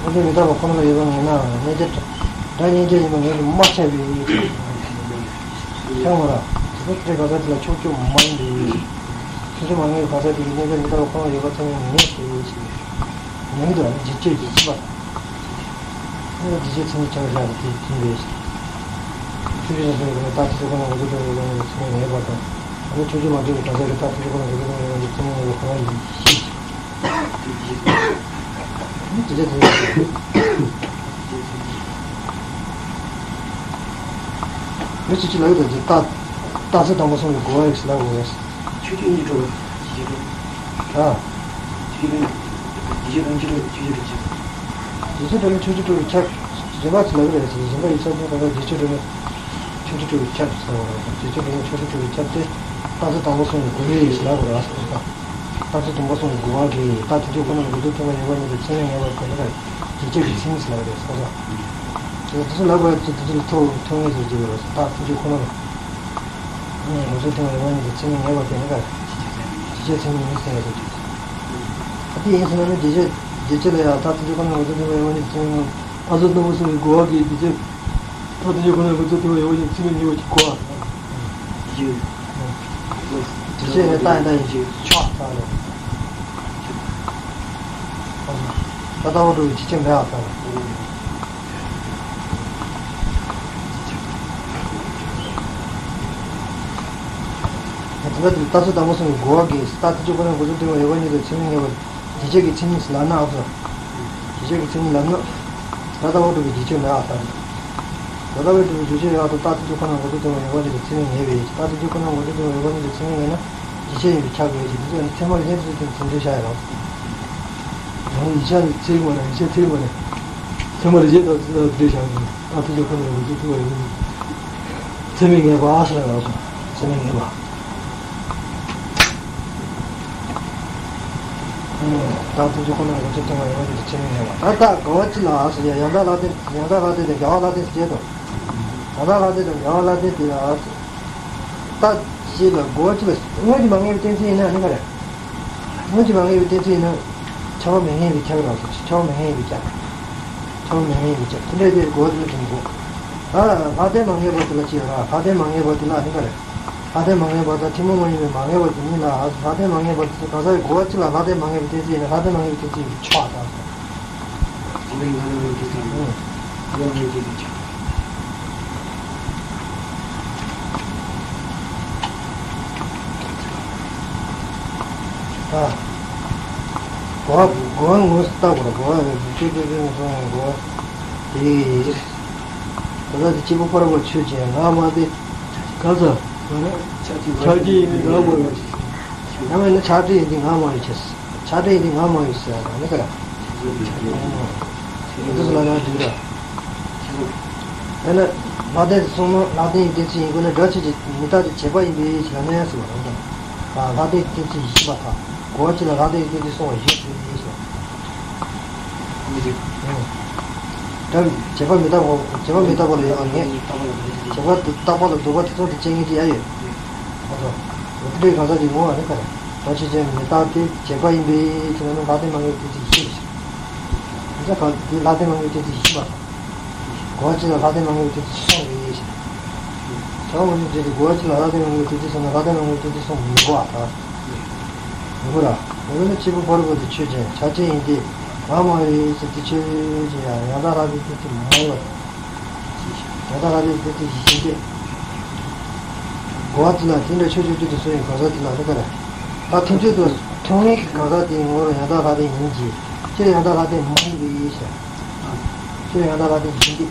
གནས་བྱ་མི་རྟག་པ་ཁོ་ན་ལ་ཡོད་པར་ངེས་ན་གནས་བྱ་སྒྲ་མཉན་བྱ་ཡིན་པ་ངེས་པ་མ་ཆགས་པའི་ཕྱིར། ཆགས་མ་རེད། དེ་ཚོ་གང་ཟག་དེ་ལ་ཕྱོགས་ཆོས་མ་ཡིན་པའི་ཕྱིར། ཆོས་ཅན་མ་ངེས་པའི་གང་ཟག་དེ་གིས་གནས་བྱ་མི་རྟག་པ་ཁོ་ན་ལ་ཡོད་པར་ཚད་མས་ངེས་པའི་ཕྱིར། ངེས་འདུག་ཨ་ནི་རྗེས་ཆོས་ཀྱི་ཕྱིན་པ་དང་། ཨ་ནི་རྗེས་ཆོས་མཚན་ཉིད་ཆགས་བཞག་པ་དེ་ཡིན་པའི་ཕྱིར། ཆོས་ཅན་གཞན་གྱི་རྟགས་ཐུན་མོང་ཁོ་ན་འགོག་བཟློག་མཐུན་པ་ཡོད་པ་ཉིད་དུ་ཚད་མས་ངེས་པ་དང་། ཨ་ནི་ཆོས་ཅན་མ་གྲུབ་པའི་གང་ཟག་གི་རྟགས་ཐུན་མོང་ཁོ་ན་འགོག་བཟློག་མཐུན་པ་ཡོད་པ་ཉིད་དུ་ཚད་མས་ངེས་པ་ཁོ་ན་ཡིན་ཕྱིར། ཨ་ནི་རྗེས་ཆོས་མཚན་ཉིད་ཆགས་པ། མི་ཚོས་ཅི་ལབ་ཡོད་དམ་ཅི། རྟགས་རྟགས་ཚིག་དང་པོ་གསུམ་གྱི་རྒོལ་བ་ཡིན་ཟེར་ལབ་དགོས་པས། ཆོས་ཅན་གཉིས་གྲུབ་པ་ཞེས་པས། ཨ། ཆོས་ཅན་གཉིས་གྲུབ་པ་ཆོས་ཅན་གྲུབ་པ་ཆོས་ཅན་གྲུབ་པ་ཆོས་ཅན་གྲུབ་པ་ཆོས་ཅན་གྲུབ་པའི་ཆོས་ཅན་གྲུབ་པའི་ཁྱབ། རིམ་པ་ཚིག་ལབ་ཀྱི་རེད་ཟེར། རིམ་པ་ཡིག་ཆ་དེ་གང་ལྟར་རྗེས་ཆོས་གྲུབ་པའི་ཆོས་ཅན་གྲུབ་པའི་ཁྱབ་ཟེར་བ་རེད། རྗེས་ཆོས་གྲུབ་པའི་ཆོས་ཅན་གྲུབ་པའི་ཁྱབ་སྟེ། རྟགས་ཚིག་དང་པོ་གསུམ་གྱི་རྒོལ་བས་ཟེར་ལབ་དགོས་རེད། རྟགས་ཚིག་དང་པོ་གསུམ་གྱི་རྒོལ་བ་གིས་རྟགས་ཐུན་མོང་ཁོ་ན་ལ་འགོག་བཟློག་མཐུན་པ་ཡོད་པ་ཉིད་དུ་ཚད་མས་ངེས་པ་དེ་ནི་རྗེས་ཆོས་ཀྱི་མཚན་ཉིད་ཟེར་ལབ་ཀྱི་རེད། སོ་སོ། དེ་ཚོ་ལབ་དགོས་ཡ་དེ་ཚོ་ལ་ཐུག་ཐུག་ངེས་ཟེར་གྱི་ཡོད་རེད། རྟགས་ཐུན་མོང་ཁོ་ན་ལ། ཨ་ནི་འགོག་བཟློག་མཐུན་པ་ཡོད་པ་ཉིད་དུ་ཚད་མས་ངེས་པ་དེ་ནི་ག་རེ། རྗེས་ཆོས་མཚན་ཉིད་ཡིན་ཟེར་ཡ་དེ་རེད། ད་དེ་ཡིན་ཟེར་ན་ནི་རྗེས་ཆོས་རྗེས་ཆོས་ལ་ཡང་རྟགས་ཐུན་མོང་ཁོ་ན་ལ་འགོག་བཟློག་མཐུན་པ་ཡོད་པ་ཉིད་དུ་ཚད་མས་ངེས་པ། རྟགས་ཚིག་དང་པོ་གསུམ་གྱི་རྒོལ་བ་གིས་རྗེས་ཆོས། རྟགས་ཐུན་མོང་ཁོ་ན་ལ་འགོག་བཟློག་མཐུན་པ་ཡོད་པ་ཉིད་དུ་ཚད་མས་ངེས་པ་ཞིག་གོ་བ། རྗེས་ཆོས་ལ་རྟགས་ཡིན་ད་ཡིན་ཆོས་ཆགས་ཚར་རེད། ད་ལྟ་བ་གྲུབ་པའི་རྗེས་ཆོས་མེད་པ་ལྟར། དེ་ལྟར་དུ་རྟགས་ཚིག་དང་པོ་གསུམ་གྱི་རྒོལ་བ་གིས་རྟགས་ཐུན་མོང་ཁོ་ན་ལ་འགོག་བཟློག་མཐུན་པ་ཡོད་པ་ཉིད་དུ་ཚད་མས་ངེས་པ། རྗེས་ཆོས་ཀྱི་མཚན་ཉིད་ལབ་ན་ཨ་ཚོ། རྗེས་ཆོས་ཀྱི་མཚན་ཉིད་ལབ་ན། རྟགས་ལྟ་བ་གྲུབ་པའི་རྗེས་ཆོས་མེད་པ་ལྟར། རྟགས་ལྟ་བ་གྲུབ་པའི་རྗེས་ཆོས་ཡོད་དོ། རྟགས་ཐུན་མོང་ཁོ་ན་ལ་འགོག་བཟློག་མཐུན་པ་ཡོད་པ་ཉིད་དུ་ཚད་མས་ངེས་པའི། རྟགས་ཐུན་མོང་ཁོ་ན་ལ་འགོག་བཟློག་མཐུན་པ་ཡོད་པ་ཉིད་དུ་ཚད་མས་ངེས་ན། རྗེས་ཆོས་ཡིན་པས་ཁྱབ་དགོས་ཀྱི། འདི་ཚོ་ནི་ཚད་མ་ལ་གཞན་དུ་ཚད་མཚོན་བྱ་ཡ་རང་། ཡང་ཡིག་ཆ་ནི་ཚིག་མ་རེད། ཡིག་ཆ་ཚིག་མ་རེད། ཚད་མ་ལ་གཞན་དུ་ཚད་མ་འདྲེས་བཞག་ནས་རྟགས་ཐུན་མོང་ཁོ་ན་ལ་འགོག་བཟློག་མཐུན་པ་ཡོད་པ་ཉིད་དུ་ཚད་མས་ངེས་པ་ཟེར་ཡ་རང་སོང་། ཚད་མས་ངེས་པ། རྟགས་ཐུན་མོང་ཁོ་ན་ལ་འགོག་བཟློག་མཐུན་པ་ཡོད་པ་ཉིད་དུ་ཚད་མས་ངེས་པ། ད་ལྟ་རྒོལ་བ་ཅི་ལ་ཟེར་ཡ། ཡང་དག་ལྷག་དོན། ཡང་དག་ལྷག་དོན་དང་འགལ་བ་ལྷག་དོན་ཟེར་གྱི་འདུག་ཡང་དག་ལྷག་དོན་དང་འགལ་བ་ལྷག་དོན་དེ་ལ། རྟགས་ཅིག་ལ་རྒོལ་བ་ཅི་ལ། དངོས་ཀྱི་མ་ངེས་པའི་གཏན་ཚིགས་ཡིན་ན་ནི་ག་རེ། དངོས་ཀྱི་མ་ངེས་པའི་གཏན་ཚིགས་ཡིན་ན། ཁྱབ་པ་མི་ངེས་པའི་ཁྱབ་རང་སོ། ཁྱབ་པ་མི་ངེས་པའི་ཁྱབ། ཁྱབ་པ་མི་ངེས་པའི་ཁྱབ། དེ་འདྲ་དེ་རྒོལ་བ་དེ་ལ་དྲན་དགོས། ད་ལྷག་དོན་མ་ངེས་པ་དེ་ལ་ཅི་ཡོད་ར། ལྷག་དོན་མ་ངེས་པ་དེ་ལ་ནི་ག་རེ། ལྷག་དོན་མ་ངེས་པ་དང་ཐུན་མོང་མ་ཡིན་པའི་མ་ངེས་པ་དེ་གཉིས་ལ། ལྷག་དོན་མ་ངེས་པ་དེ་གང་ཟག་གི་རྒོལ་བ་གཅིག་ལ་ལྷག་དོན་མ་ངེས་པའི་གཏན་ཚིགས་ཡིན་ན་ལྷག་དོན་མ་ངེས་པའི་གཏན་ཚིགས་ཡིན་པས་ཆགས་དང་། ཨང་། ཨ། རྒོལ་བ། གོ་བ་ངོས་སུ་བལྟ་དགོས་ར། གོ་བ་ཡོད་ཚུལ་ཚུལ་ཚུལ་སོང་ཡང་གོ་བ་དེ་གོ་ས་དེ་གཅིག་པུ་ཕ་རོལ་པོ་ཆོས་ཅན། ང་མ་དེ་ག་ས་ཆ་ཅན་ཡིན་དུས་ང་མ་ཡོད། ཡང་མིན་ན་ཆ་ཅན་ཡིན་དུས་ང་མ་ཡོད་ཆེ། ཆ་ཅན་ཡིན་དུས་ང་མ་ཡོད་ཟེར་ཡ་དང་ནི་ག་ར། འདི་ཚོ་ལ་ཡང་འདུག་ར། དེ་ནི་ལྷག་ལྡན་དུ་སོང་ན་ལྷག་ལྡན་གྱི་གཏན་ཚིགས་ཡིན་དགོས་ན་སྒྲ་ཆོས་ཅན་མི་རྟག་སྟེ་བྱས་པ་ཡིན་པའི་ཕྱིར་ན་ཟེར་བ་རང་དང་། ལྷག་ལྡན་གྱི་གཏན་ཚིགས་ཡིན་པར་ཐལ། གོ་བ་གཅིག་ལ་ལྷག་ལྡན་གྱི་གཏན་ཚིགས་སོང་བ་ཡོད་པའི་ཕྱིར། ཨང་། སྒྲ་བྱས་པ་མི་རྟག་པ། བྱས་པ་མི་རྟག་པ་ལ་ཡོད་པར་ངེས། བྱས་པ་རྟག་པ་ལ་ལྡོག་པ་དེ་ཙམ་དུ་དཔྱད་ངེས་ཀྱི་ཡ་ཡོད། ཨ་ཙོ། འོ་དེ་འདྲའི་གང་ཟག་ཅིག་ངོ་བ་ནི་ག་རེ། སྒྲ་ཆོས་ཅན་མི་རྟག་སྟེ་བྱས་པ་ཡིན་པའི་ཕྱིར་ན་ལྷག་ལྡན་མ་ངེས་པའི་གཏན་ཚིགས་ཡིན་ཞིང་། དེ་ལྷག་ལྡན་མ་ངེས་པའི་གཏན་ཚིགས་ཡིན་པར་ཐལ། གོ་བ་གཅིག་ལ་ལྷག་ལྡན་མ་ངེས་པའི་གཏན་ཚིགས་སོང་བའི་ཕྱིར། བྱ་བ་ངོས་འཛིན་བྱེད་དུས་གོ་བ་གཅིག་ལ་ལྷག་ལྡན་མ་ངེས་པའི་གཏན་ཚིགས་སོང་ན་ལྷག་ལྡན་མ་ངེས་པའི་གཏན་ཚིགས་སོང་མི་གོ་བར་ཐལ། མི་གོ་ར། འོ་ན་གཅིག་པུ་ཕ་རོལ་པོ་དེ་ཆོས་ཅན། ཆ་ཅན་ཡིན་ཏེ། ང་མ་ཡོད་ཟེར་དེ་ཆོས་ཅན་ཡང་ཡང་དག་ལྷག་ལྡན་གཏན་ཚིགས་མ་ཡིན་པ་དང་། ཡང་དག་ལྷག་ལྡན་གཏན་ཚིགས་ཡིན་ཏེ། གོ་བ་གཅིག་ལ་དེ་འདྲ་ཆོས་ཅན་གཅིག་ཏུ་སོང་བའི་གང་ཟག་དེ་ལ་ནི་ག་རེ། ད་ཐུན་གཅིག་ཏུ་མཐོང་ངེས་ཀྱི་གང་ཟག་དེའི་ངོར་ཡང་དག་ལྷག་ལྡན་ཡིན་གྱི། སྤྱིར་ཡང་དག་ལྷག་ལྡན་མ་ཡིན་པའི་ཕྱིར། སྤྱིར་ཡང་དག་ལྷག་ལྡན་ཡིན་ཏེ།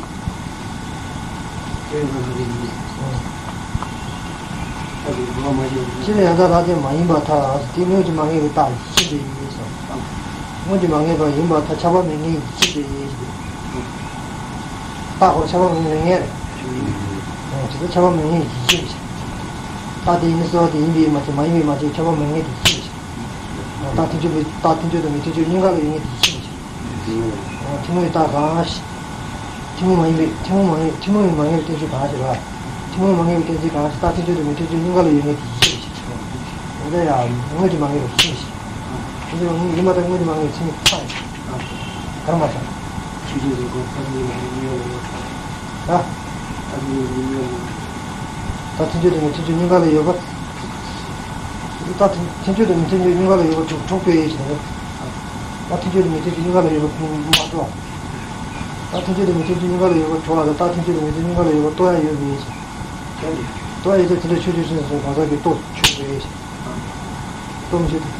སྤྱིར་ཡང་དག་ལྷག་ལྡན་མ་ཡིན་པར་ཐལ། དེ་དངོས་ཀྱི་མ་ངེས་པའི་རྟགས་ཡིན་པའི་ཕྱིར། དངོས་ཀྱི་མ་ངེས་པ་ཡིན་པར་ཐལ། ཁྱབ་པ་མེད་ངེས་ཡིན་ཕྱིར་ཏེ། རྟགས་འཁོར་ཁྱབ་པ་མེད་ངེས་རེད། ཇི་ལྟར་ཁྱབ་པ་མེད་ངེས་ཡིན་ཕྱིར། རྟགས་དེ་ཡིན་ནི་སྲིད་པ་དེ་ཡིན་པས་མ་ཚད་མ་ཡིན་པས་མ་ཚད་ཁྱབ་པ་མེད་ངེས་དེ་ཕྱིར། རྟགས་ཐུན་གཅོད་པའི་རྟགས་ཐུན་གཅོད་དང་མི་ཐུན་གཅོད་གཉིས་ཀ་ལ་ཡོད་ངེས་དེ་ཕྱིར། ཐུན་མོང་གི་རྟགས་གང་ཞིག་ཐུན་མོང་མ་ཡིན་པའི། ཐུན་མོང་མ་ཡིན། ཐུན་མོང་མ་ཡིན་པའི་གཏན་ཚིགས་གང་ཞིག་ལ། ཐུན་མོང་མ་ཡིན་པའི་གཏན་ཚིགས་གང་ཞིག་རྟགས་ཐུན་གཅོད་དང་མི་ཐུན་གཅོད་གཉིས་ཀ་ལ་ཡོད་ངེས་དེ་ཕྱིར། འོ་ན་ཡང་དངོས་ཀྱི་མ་ངེས་པ་ཕྱིར། དངོས་ཀྱི་མ་ངེས་ཡིན་པར་ཐལ། དངོས་ཀྱི་མ་ངེས་པ་ཕྱིར་ནི་ཚང་ཡིན། གར་མ་བྱ། ཆོས་ཅན་གྱི་གོ་ད་ནི་ཡོད་ཡོད་ཡོད། ད། ད་ནི་ཡོད་ཡོད་ཡོད། ད་ཐུན་གཅོད་དང་མི་ཐུན་གཅོད་གཉིས་ཀ་ལ་ཡོད་པ། ད་ཐུན་ཐུན་གཅོད་དང་མི་ཐུན་གཅོད་གཉིས་ཀ་ལ་ཡོད་པ་གྲུབ་གྲུབ་པའི་ཕྱིར་ནི། ད་ཐུན་གཅོད་དང་མི་ཐུན་གཅོད་གཉིས་ཀ་ལ་ཡོད་པ་མ་གྲུབ། ད་ཐུན་གཅོད་དང་མི་ཐུན་གཅོད་གཉིས་ཀ་ལ་ཡོད་པ་གྲུབ་པ་དང་། ད་ཐུན་གཅོད་དང་མི་ཐུན་གཉིས་ཀ་ལ་ཡོད་པ་རྟོགས་ཡ་ཡོད་པའི་ཕྱིར། རྟོགས་ཡ་ཡོད་ཚེ་དེ་འདྲ་ཆོས་ཅན་གཞན་སོགས་གང་ཟག་གི་རྟོགས་ཆོག་པའི་ཕྱིར། སྟོང་ཆེ་སྟེ།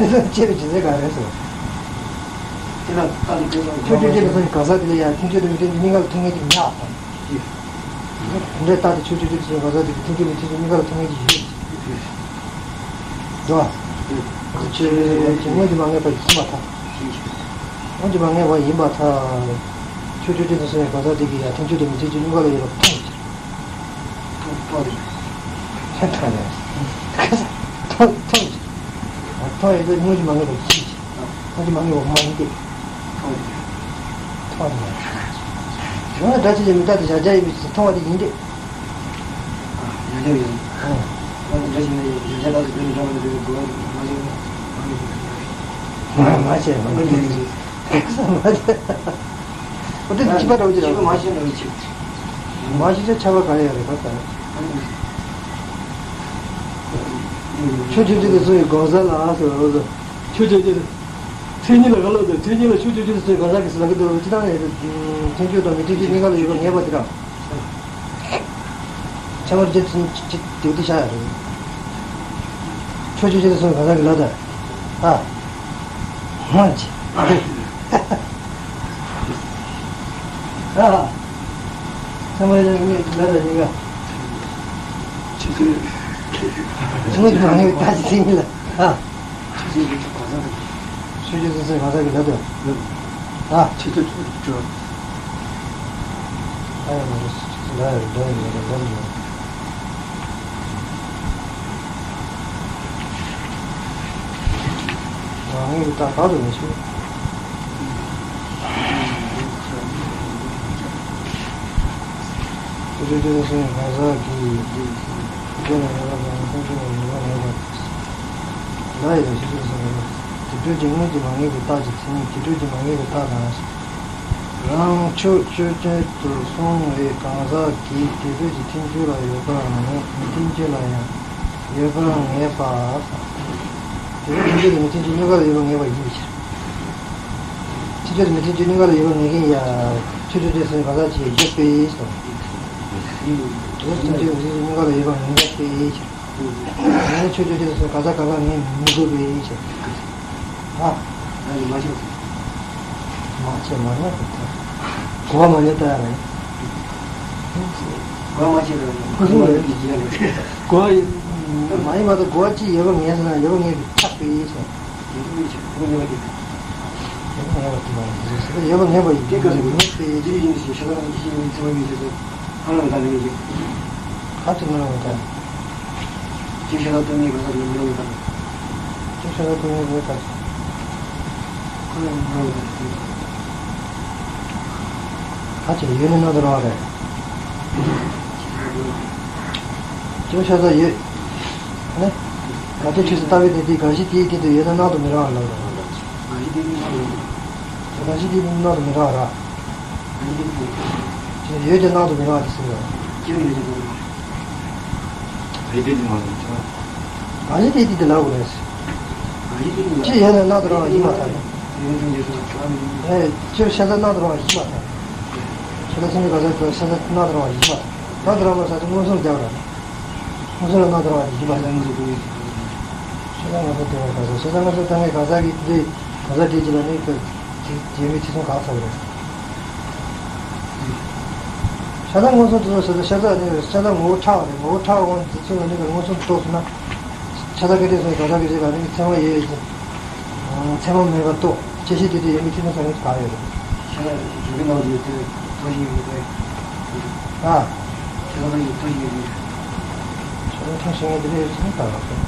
དེ་ཚོ་ཆེ་བའི་ཇི་ཟེར་ག་རེ་ཟེར། ཆོས་ཅན་གཞན་སོགས་གང་ཟག་དེ་ལ་ཡང་ཐུན་གཅོད་དང་མི་ཐུན་གཉིས་ཀ་ལ་ཐུན་ངེས་དེ་མེད་པ་དང་། དེ་འདྲའི་རྟགས་དེ་ཆོས་ཅན་གཞན་སོགས་གང་ཟག་དེ་གི་ཐུན་གཅོད་མི་ཐུན་གཅོད་གཉིས་ཀ་ལ་ཐུན་ངེས་དེ་ཡོད། འགྲོ་བ། ཆོས་ཅན་དངོས་ཀྱི་མ་ངེས་པ་ཡིན་པར་ཐལ། དངོས་ཀྱི་མ་ངེས་པ་ཡིན་པར་ཐལ། ཆོས་ཅན་གཞན་སོགས་གང་ཟག་དེ་གི་ཡང་ཐུན་གཅོད་དང་མི་ཐུན་གཅོད་གཉིས་ཀ་ལ་ཡོད་པ་མཐོང་ཕྱིར། མཐོང་ཕྱིར། མཐོང་ཕྱིར། མཐོང་ཕྱིར། མཐོང་ཡོད་དུས་དངོས་ཀྱི་མ་ངེས་པ་ཡིན་ཕྱིར། དངོས་ཀྱི་མ་ངེས་པ་མ་ཡིན་ཏེ། མཐོང་ཕྱིར། མཐོང་ཕྱིར། ཡང་ན་སྒྲ་ཆོས་ཅན་མི་རྟག་སྟེ་གཞལ་བྱ་ཡིན་པའི་ཕྱིར་མཐོང་བ་དེ་ཡིན་ཏེ། ཡང་ཡང་ཡང་། ཨང་། སྒྲ་ཆོས་ཅན་གཞལ་བྱ་རྟག་ཏུ་གྲུབ་པའི་སྒྲ་མ་ནི་འགྲོ་བའི་གོ་བ་མ་ཡིན་ན་མ་ངེས་པའི་ཕྱིར། མ་མ་བྱས་མ་ངེས་པའི་ཕྱིར། མ་བྱས། འོ་དེ་ཕྱི་པ་འདྲ་བོ་ཅིག་རེད། མ་ཤེས་འདྲ་བོ་ཅིག་མ་ཤེས་ཆ་ཁྱད་པར་ག་རེ་ཡོད་རེད་ག་ས། ཆོས་ཅན་གཅིག་ཏུ་སོང་བའི་གང་ཟག་ལ་ཟེར་བ་རོ། ཆོས་ཅན་གཅིག་ཏུ། མཚན་ཉིད་ལ་ག་ལ་དང་མཚན་ཉིད་ལ་ཆོས་ཅན་གཅིག་ཏུ་སོང་བའི་གང་ཟག་གི་ཟེར་ལ་གི་འདུག་ཅི་ལྟར་ཡང་ཐུན་གཅོད་དང་མི་ཐུན་གཅོད་གཉིས་ཀ་ལ་ཡོད་པ་ངེས་པ་དེ་དང་། ཁྱད་པར་ཅན་ཅིག་དེ་དེ་བྱ་ཡ་རེད། ཆོས་ཅན་གཅིག་ཏུ་སོང་བའི་གང་ཟག་གི་ལ་དང་། ཨ། སྔོན་གྱི། ཨ། ཚང་མ་ཡང་ངས་ལ་ལ་ཡིན་ག་ཆེ་ཚུལ། སྔོན་གྱི་མ་ངེས་པའི་ད་ཅི་ཟིན་ཡིན་ལ། ཨ། ཆེ་ཚུལ་གྱི་གང་ཟག་གི་ཆོས་ཅན་གཅིག་ཏུ་སོང་བའི་གང་ཟག་གི་ལ་དོན། ཨ། ཆེ་ཚུལ་གྱི་གྲོལ། ཨ་ཡང་མ་རེད། ཆེ་ཚུལ་ལ་ཡང་འདྲ་ཡིན་མ་རེད་འདྲ་མི་ཡོང་། མ་ངེས་པའི་རྟགས་དག་ཏུ་མི་ཆུད། ཆོས་ཅན་གཅིག་ཏུ་སོང་བའི་གང་ཟག་གིས། དེ་ལ་ངེས་པ་དང་ཐུན་གཅོད་ལ་ངེས་པ་མེད་པར། ལ་ཡི་དང་ཆོས་ཅན་སོང་བའི་དེ་འཕྲོས་ཀྱི་དངོས་ཀྱི་མ་ངེས་པའི་རྟགས་ཀྱི་མཚན་ཉིད་དེ་འཕྲོས་ཀྱི་མ་ངེས་པའི་རྟགས་དང་། རང་ཆོས་ཆོས་ཅན་དུ་སོང་བའི་གང་ཟག་གིས་དེ་འཕྲོས་ཀྱི་ཐུན་གཅོད་ལ་ཡོད་པར་ངེས། མི་ཐུན་གཅོད་ལ་ཡང་ཡོད་པར་ངེས་པ། དེ་ནི་ཐུན་གཅོད་དང་མི་ཐུན་གཅོད་གཉིས་ཀ་ལ་ཡོད་པར་ངེས་པ་ཡིན་པའི་ཕྱིར། ཐུན་གཅོད་དང་མི་ཐུན་གཅོད་གཉིས་ཀ་ལ་ཡོད་པར་ངེས་མཁན་ཡང་ཆོས་ཅན་གཅིག་ཏུ་སོང་བའི་གང་ཟག་ཅིག་ཡོད་པའི་ཕྱིར། ཡོད་ཐམས་ཅད་ཡོད་ཚད་ཀྱི་གཉིས་ཀ་ལ་ཡོད་པ་ངེས་པ་སྟེ་ཞེས། ངས་ཆོས་ཅོག་ཅོག་ཏུ་སོང་ག་ས་ག་ས་ངས་མི་དགོས་པའི་ཞེས། ཨ། ང་ཡི་མ་བྱེད་པ། མ་བྱེད་མ་ཉམས་པའི་ཐབས། གོ་བ་མ་ཉམས་ལྟ་ཡ་རེད། གོ་བ་མ་བྱེད་པ་རེད། གོ་བ་ཡོད། གོ་བ་ཡོད། མ་ཡིན་པ་དང་གོ་བ་ཅི་ཡོད་པ་ངེས་ཟེར་ན་ཡོད་པ་ངེས་པའི་ཐབས་པས་ཞེས། ཡོད་པ་ངེས་པ་དེ་མ་ཡིན་ཟེར་ཟེར་ཡོད་པ་ངེས་པ་ཡིན་དེ་ག་ཟེར་ངེས་པའི་ཡིན་ཞེས་ཤ་སྟག་ཅི་ཡིན་ཚད་མ་ཡིན་ཟེར་ཚེ་ཨ་ལ་ད་ལས་ཀྱི་ཁ་ཅིག་མི་རུང་བ་དང་། ཅི་ཤ་སྟག་སྟོན་ངེས་ག་ས་ལ་མི་རུང་བ་དང་། ཅི་ཤ་སྟག་སྟོན་ངེས་ག་ས་ཁོ་ལ་མི་རུང་བ་དང་། ཁ་ཅིག་ཡོད་ནི་ན་དུ་རུང་བ་རེད། ཅི་ཤ་སྟག་ཡོད། ནི། ག་དེ་ཆོས་སུ་ལྟ་བུའི་དེ་དེ་གང་ཞིག་དེའི་སྟེང་དུ་ཡོད་ན་སྣང་དུ་མི་རུང་བ་ལ། གང་ཞིག་དེའི་སྟེང་དུ་སྣང་དུ་མི་རུང་བ་ར། ཡོད་ཀྱང་སྣང་དུ་མི་རུང་བ་དེ་སྲིད་ལ། གང་ཞིག་དེའི་སྟེང་དུ་ལ་འོ་རེད། ཅི་ཡོད་ན་སྣང་དུ་རུང་བ་ཡིན་པར་ཐལ། ཨེ། ཅི་ཤ་སྟག་སྣང་དུ་རུང་བ་ཡིན་པར་ཐལ། ཤ་སྟག་སེམས་ཅན་ག་ས་ཤ་སྟག་སྣང་དུ་རུང་བ་ཡིན་པར་ཐལ། སྣང་དུ་རུང་བ་ས་ཅི་མངོན་སུམ་རྒྱབ་ར། མངོན་སུམ་ལ་སྣང་དུ་རུང་བ་ཡིན་པར་ཐལ། ཤ་སྟག་མངོན་སུམ་དེ་བས་ག་ས་ཤ་སྟག་མངོན་སུམ་ད་ངས་ག་ས་གི་དེ་ག་ས་དེ་ཅི་ལ་ནི་ཀ། རྗེས་མའི་ཚིག་གསུམ་གང་ཟག་རེད། ཤ་སྟག་མངོན་སུམ་དུ་ཟེར་ཏེ་ཤ་སྟག་ནི་ཤ་སྟག་ངོ་བོ་ཕྲ་བ་རེད། ངོ་བོ་ཕྲ་བ་དབང་དུ་ཚུལ་ལ་ནི་མངོན་སུམ་དུ་རྟོགས་སོང་ན། ཤ་སྟག་སྐད་དོད་སོང་གང་ཟག་གི་རྗེས་ལ་ནི་ཚད་མ་ཡོད་ཡོད་ཅིང་། ཚད་མ་མེད་པར་རྟོགས། ཅེས་བཤད་དེ་དུས་ཡོད་མེད་ཚིག་གསུམ་ཟེར་མཁན་གང་ཡོད་རེད། ཤ་སྟག་འཇུག་པའི་ནང་དུ་ཡོད་ཚུལ་དོན་ཞིག་ཡོད་པས། ཨ། ཤ་སྟག་ཡོད་དོན་ཞིག་ཡོད་པས། ཤ་སྟག་ཐེངས་ཤིག་ངས་དེ་ནས་ཡོད་ཚུལ་ནི་ལྟ་བ་སོང་།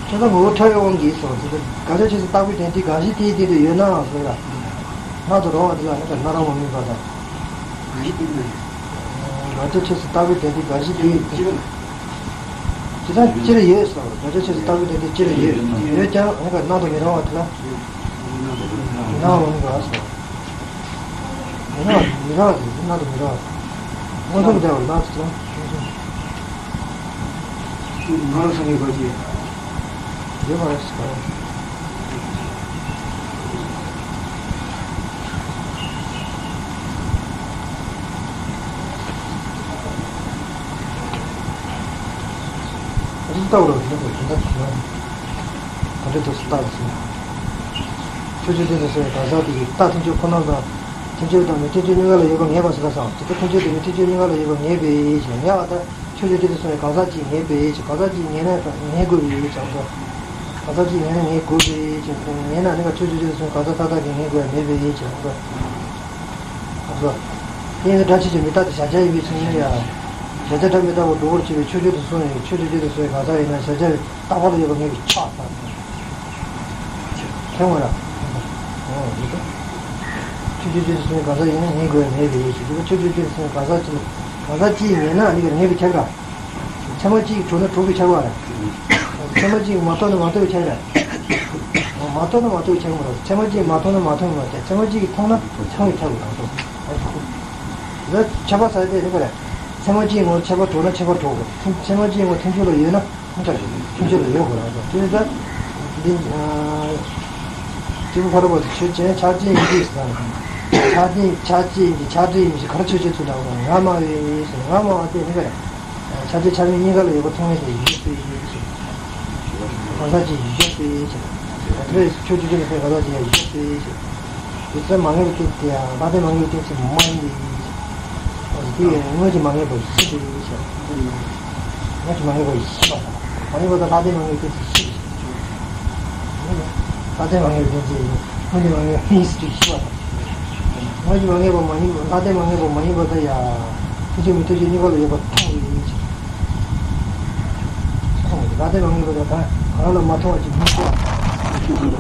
ཤ་སྟག་ངོ་བོ་ཕྲ་བའི་དབང་གིས་སོ་ཟེར་ཏེ་དགག་བྱ་ཆོས་སུ་ལྟ་བུའི་དོན་དེ་གང་ཞིག་དེའི་སྟེང་དུ་ཡོད་ནའང་ཟེར་ལ། སྣང་དུ་རུང་བ་དེ་ལ་ནི་སྣང་རུང་བ་དམིགས་པ་དང་། དགག་བྱ་ཆོས་སུ་ལྟ་བུའི་དོན་དེ་གང་ཞིག་དེའི་སྟེང་དུ། ཇི་ལྟར་སྤྱིར་ཡོད་སོ། དགག་བྱ་ཆོས་སུ་ལྟ་བུའི་དོན་དེ་སྤྱིར་ཡོད། ཡོད་ཀྱང་ནི་སྣང་དུ་མི་རུང་བ་དེ་ལ། སྣང་རུང་བ་སོ། མི་རུང་བ་མི་རུང་བ་དེ་སྣང་དུ་མི་རུང་བ། མངོན་སུམ་བྱ་བ་ལ་སོ། མངོན་སུམ། ང་ལ་སོང་བའི་བར་གྱི། ཡོད་མ་རེད་ཟེར། རིགས་ལྟ་བུར་འདི་འདྲ་འདི་འདྲ་དེ་ཡང་། ག་འདྲ་འདུག་སེ་ལྟ་བ་ཟེར་ན། ཆོས་ཅན་དེ་ནི་སོ་ཡི་གང་ཟག་དེ་ཡི་རྟགས་ཐམས་ཅད་ཁོ་ན་དང་། ཐམས་ཅད་དང་མི་ཐམས་ཅད་གཉིས་ཀ་ལ་ཡོད་པ་ངེས་པ་ཟེར་བ་སོང་། ཇི་ལྟར་ཐམས་ཅད་དང་མི་ཐམས་ཅད་གཉིས་ཀ་ལ་ཡོད་པ་ངེས་པའི་ཕྱིར་ངེས་པ་ལྟར། ཆོས་ཅན་དེ་ནི་སོ་ཡི་གང་ཟག་གཅིག་ངེས་པའི་ཕྱིར་གང་ཟག་གཅིག་ངེས་ན་ངེས་དགོས་པའི་ཕྱིར་ཨང་གོ། གང་ཟག་གཅིག་ངེས་ན་ངེས་དགོས་པའི་ཕྱིར་ངེས་ན་ནི་ཆོས་ཅན་དེ་ནི་སོ་ཡི་གང་ཟག་མཐའ་དག་གིས་ངེས་དགོས་པ་མེད་པའི་ཕྱིར་ཨང་གོ། ཨང་གོ། དེ་ཡིན་ན་སྒྲ་ཆོས་ཅན་མི་རྟག་སྟེ་གཞལ་བྱ་ཡིན་པའི་ཕྱིར་ཡང་། གཞལ་བྱ་སྒྲ་མི་རྟག་པར་སྒྲུབ་པར་བྱེད་པའི་ཆོས་ཅན་དེ་སོ་ཡི་ཆོས་ཅན་དེ་ནི་སོ་ཡི་གང་ཟག་ཡིན་ན་གཞལ་བྱ་རྟག་པ་ལ་ཡོད་པ་ངེས་པའི་ཕྱིར་ཨང་གོ། ཁྱད་མ་ར། ཨོ་ཡོད་དོ། ཆོས་ཅན་དེ་ནི་སོ་ཡི་གང་ཟག་ཡིན་ན་ངེས་དགོས་པ་མེད་པའི་ཕྱིར་ཆོས་ཅན་དེ་ནི་སོ་ཡི་གང་ཟག་གཅིག་གང་ཟག་གཅིག་ངེས་ན་ཨ་ནི་ག་ངེས་པའི་ཁྱད་ར། ཚད་མ་གཅིག་གྲུབ་ན་གྲུབ་པའི་ཁྱད་པར་བ་རེད། ཚད་མ་གཅིག་མ་རྟོགས་ན་མ་རྟོགས་པའི་ཁྱད་པར་རེད། མ་རྟོགས་ན་མ་རྟོགས་པའི་ཁྱད་པར་མ་རེད། ཚད་མ་གཅིག་མ་མཐོང་ན་མ་མཐོང་བའི་ཁྱད་པར། ཚད་མ་གཅིག་མཐོང་ན་མཐོང་བའི་ཁྱད་པར་རེད། ད་ཁྱད་པར་ཟེར་དེ་རེད་པ་རེད། ཚད་མ་གཅིག་ངོར་ཁྱད་པར་གྲུབ་ན་ཁྱད་པར་གྲུབ་དགོས། ཚད་མ་གཅིག་ངོར་ཐུན་ཚོད་ལ་ཡོད་ན་ཁྱད་པར་ཐུན་ཚོད་ལ་ཡོད་དགོས་རེད། དེ་ནི་ད་འདི་སྐྱེས་བུ་ཕ་རོལ་པོ་ཆོས་ཅན་ཆགས་ཅན་ཡིན་གྱི་ཟེར། ཆགས་ཅན་ཆགས་ཅན་ཡིན་གྱི་ཆགས་ཅན་ཡིན་གྱི་ག་རེ་ཆོས་ཅན་ཚུལ་འདྲ་བ་ང་སྨྲ་བའི་ཟེར། ང་སྨྲ་བ་དེ་རེད་པ་རེད། ཆ་དེ་ཆ་མེད་གཉིས་ཀ་ལ་ཡོད་པ་མཐོང་ཡས་དེ་ཡོད་པའི་ཕྱིར། གང་ཟག་གཅིག་ཡོད་པའི་ཕྱིར། དེ་ཆོས་ཅན་དེ་ནི་གང་ཟག་གཅིག་ཡང་ཡོད་པའི་ཕྱིར། དེ་ཚེ་མ་ངེས་པའི་རྐྱེན་དེ་ཡང་ལྷག་ལྡན་མ་ངེས་པའི་རྐྱེན་ཚེ་མ་ཡིན་པའི་ཕྱིར། དེ་ཡང་དངོས་ཀྱི་མ་ངེས་པ་ཡིན་པའི་ཕྱིར། དངོས་ཀྱི་མ་ངེས་པ་ཡིན་པ་དང་། མ་ངེས་པ་དང་ལྷག་ལྡན་མ་ངེས་པའི་རྐྱེན་ཚེ་ཡིན་པའི་ཕྱིར། ལྷག་ལྡན་མ་ངེས་པའི་རྐྱེན་ཚེ་ཡིན། དངོས་ཀྱི་མ་ངེས་པ་ཡིན་ཞེས་ཞུ་བ་དང་། དངོས་ཀྱི་མ་ངེས་པ་མ་ཡིན་པ། ལྷག་ལྡན་མ་ངེས་པ་མ་ཡིན་པ་དང་ཡང་། ཐུན་ཚོད་མི་ཐུན་ཚོད་གཉིས་ཀ་ལ་ཡོད་པ་མཐོང་བའི་ཕྱིར། མཐོང་བའི་ལྷག་ལྡན་མ་ངེས་པ་དང་གང་ལ་མ་མཐོང་བ་ཅིག་མི་འདུག་པ།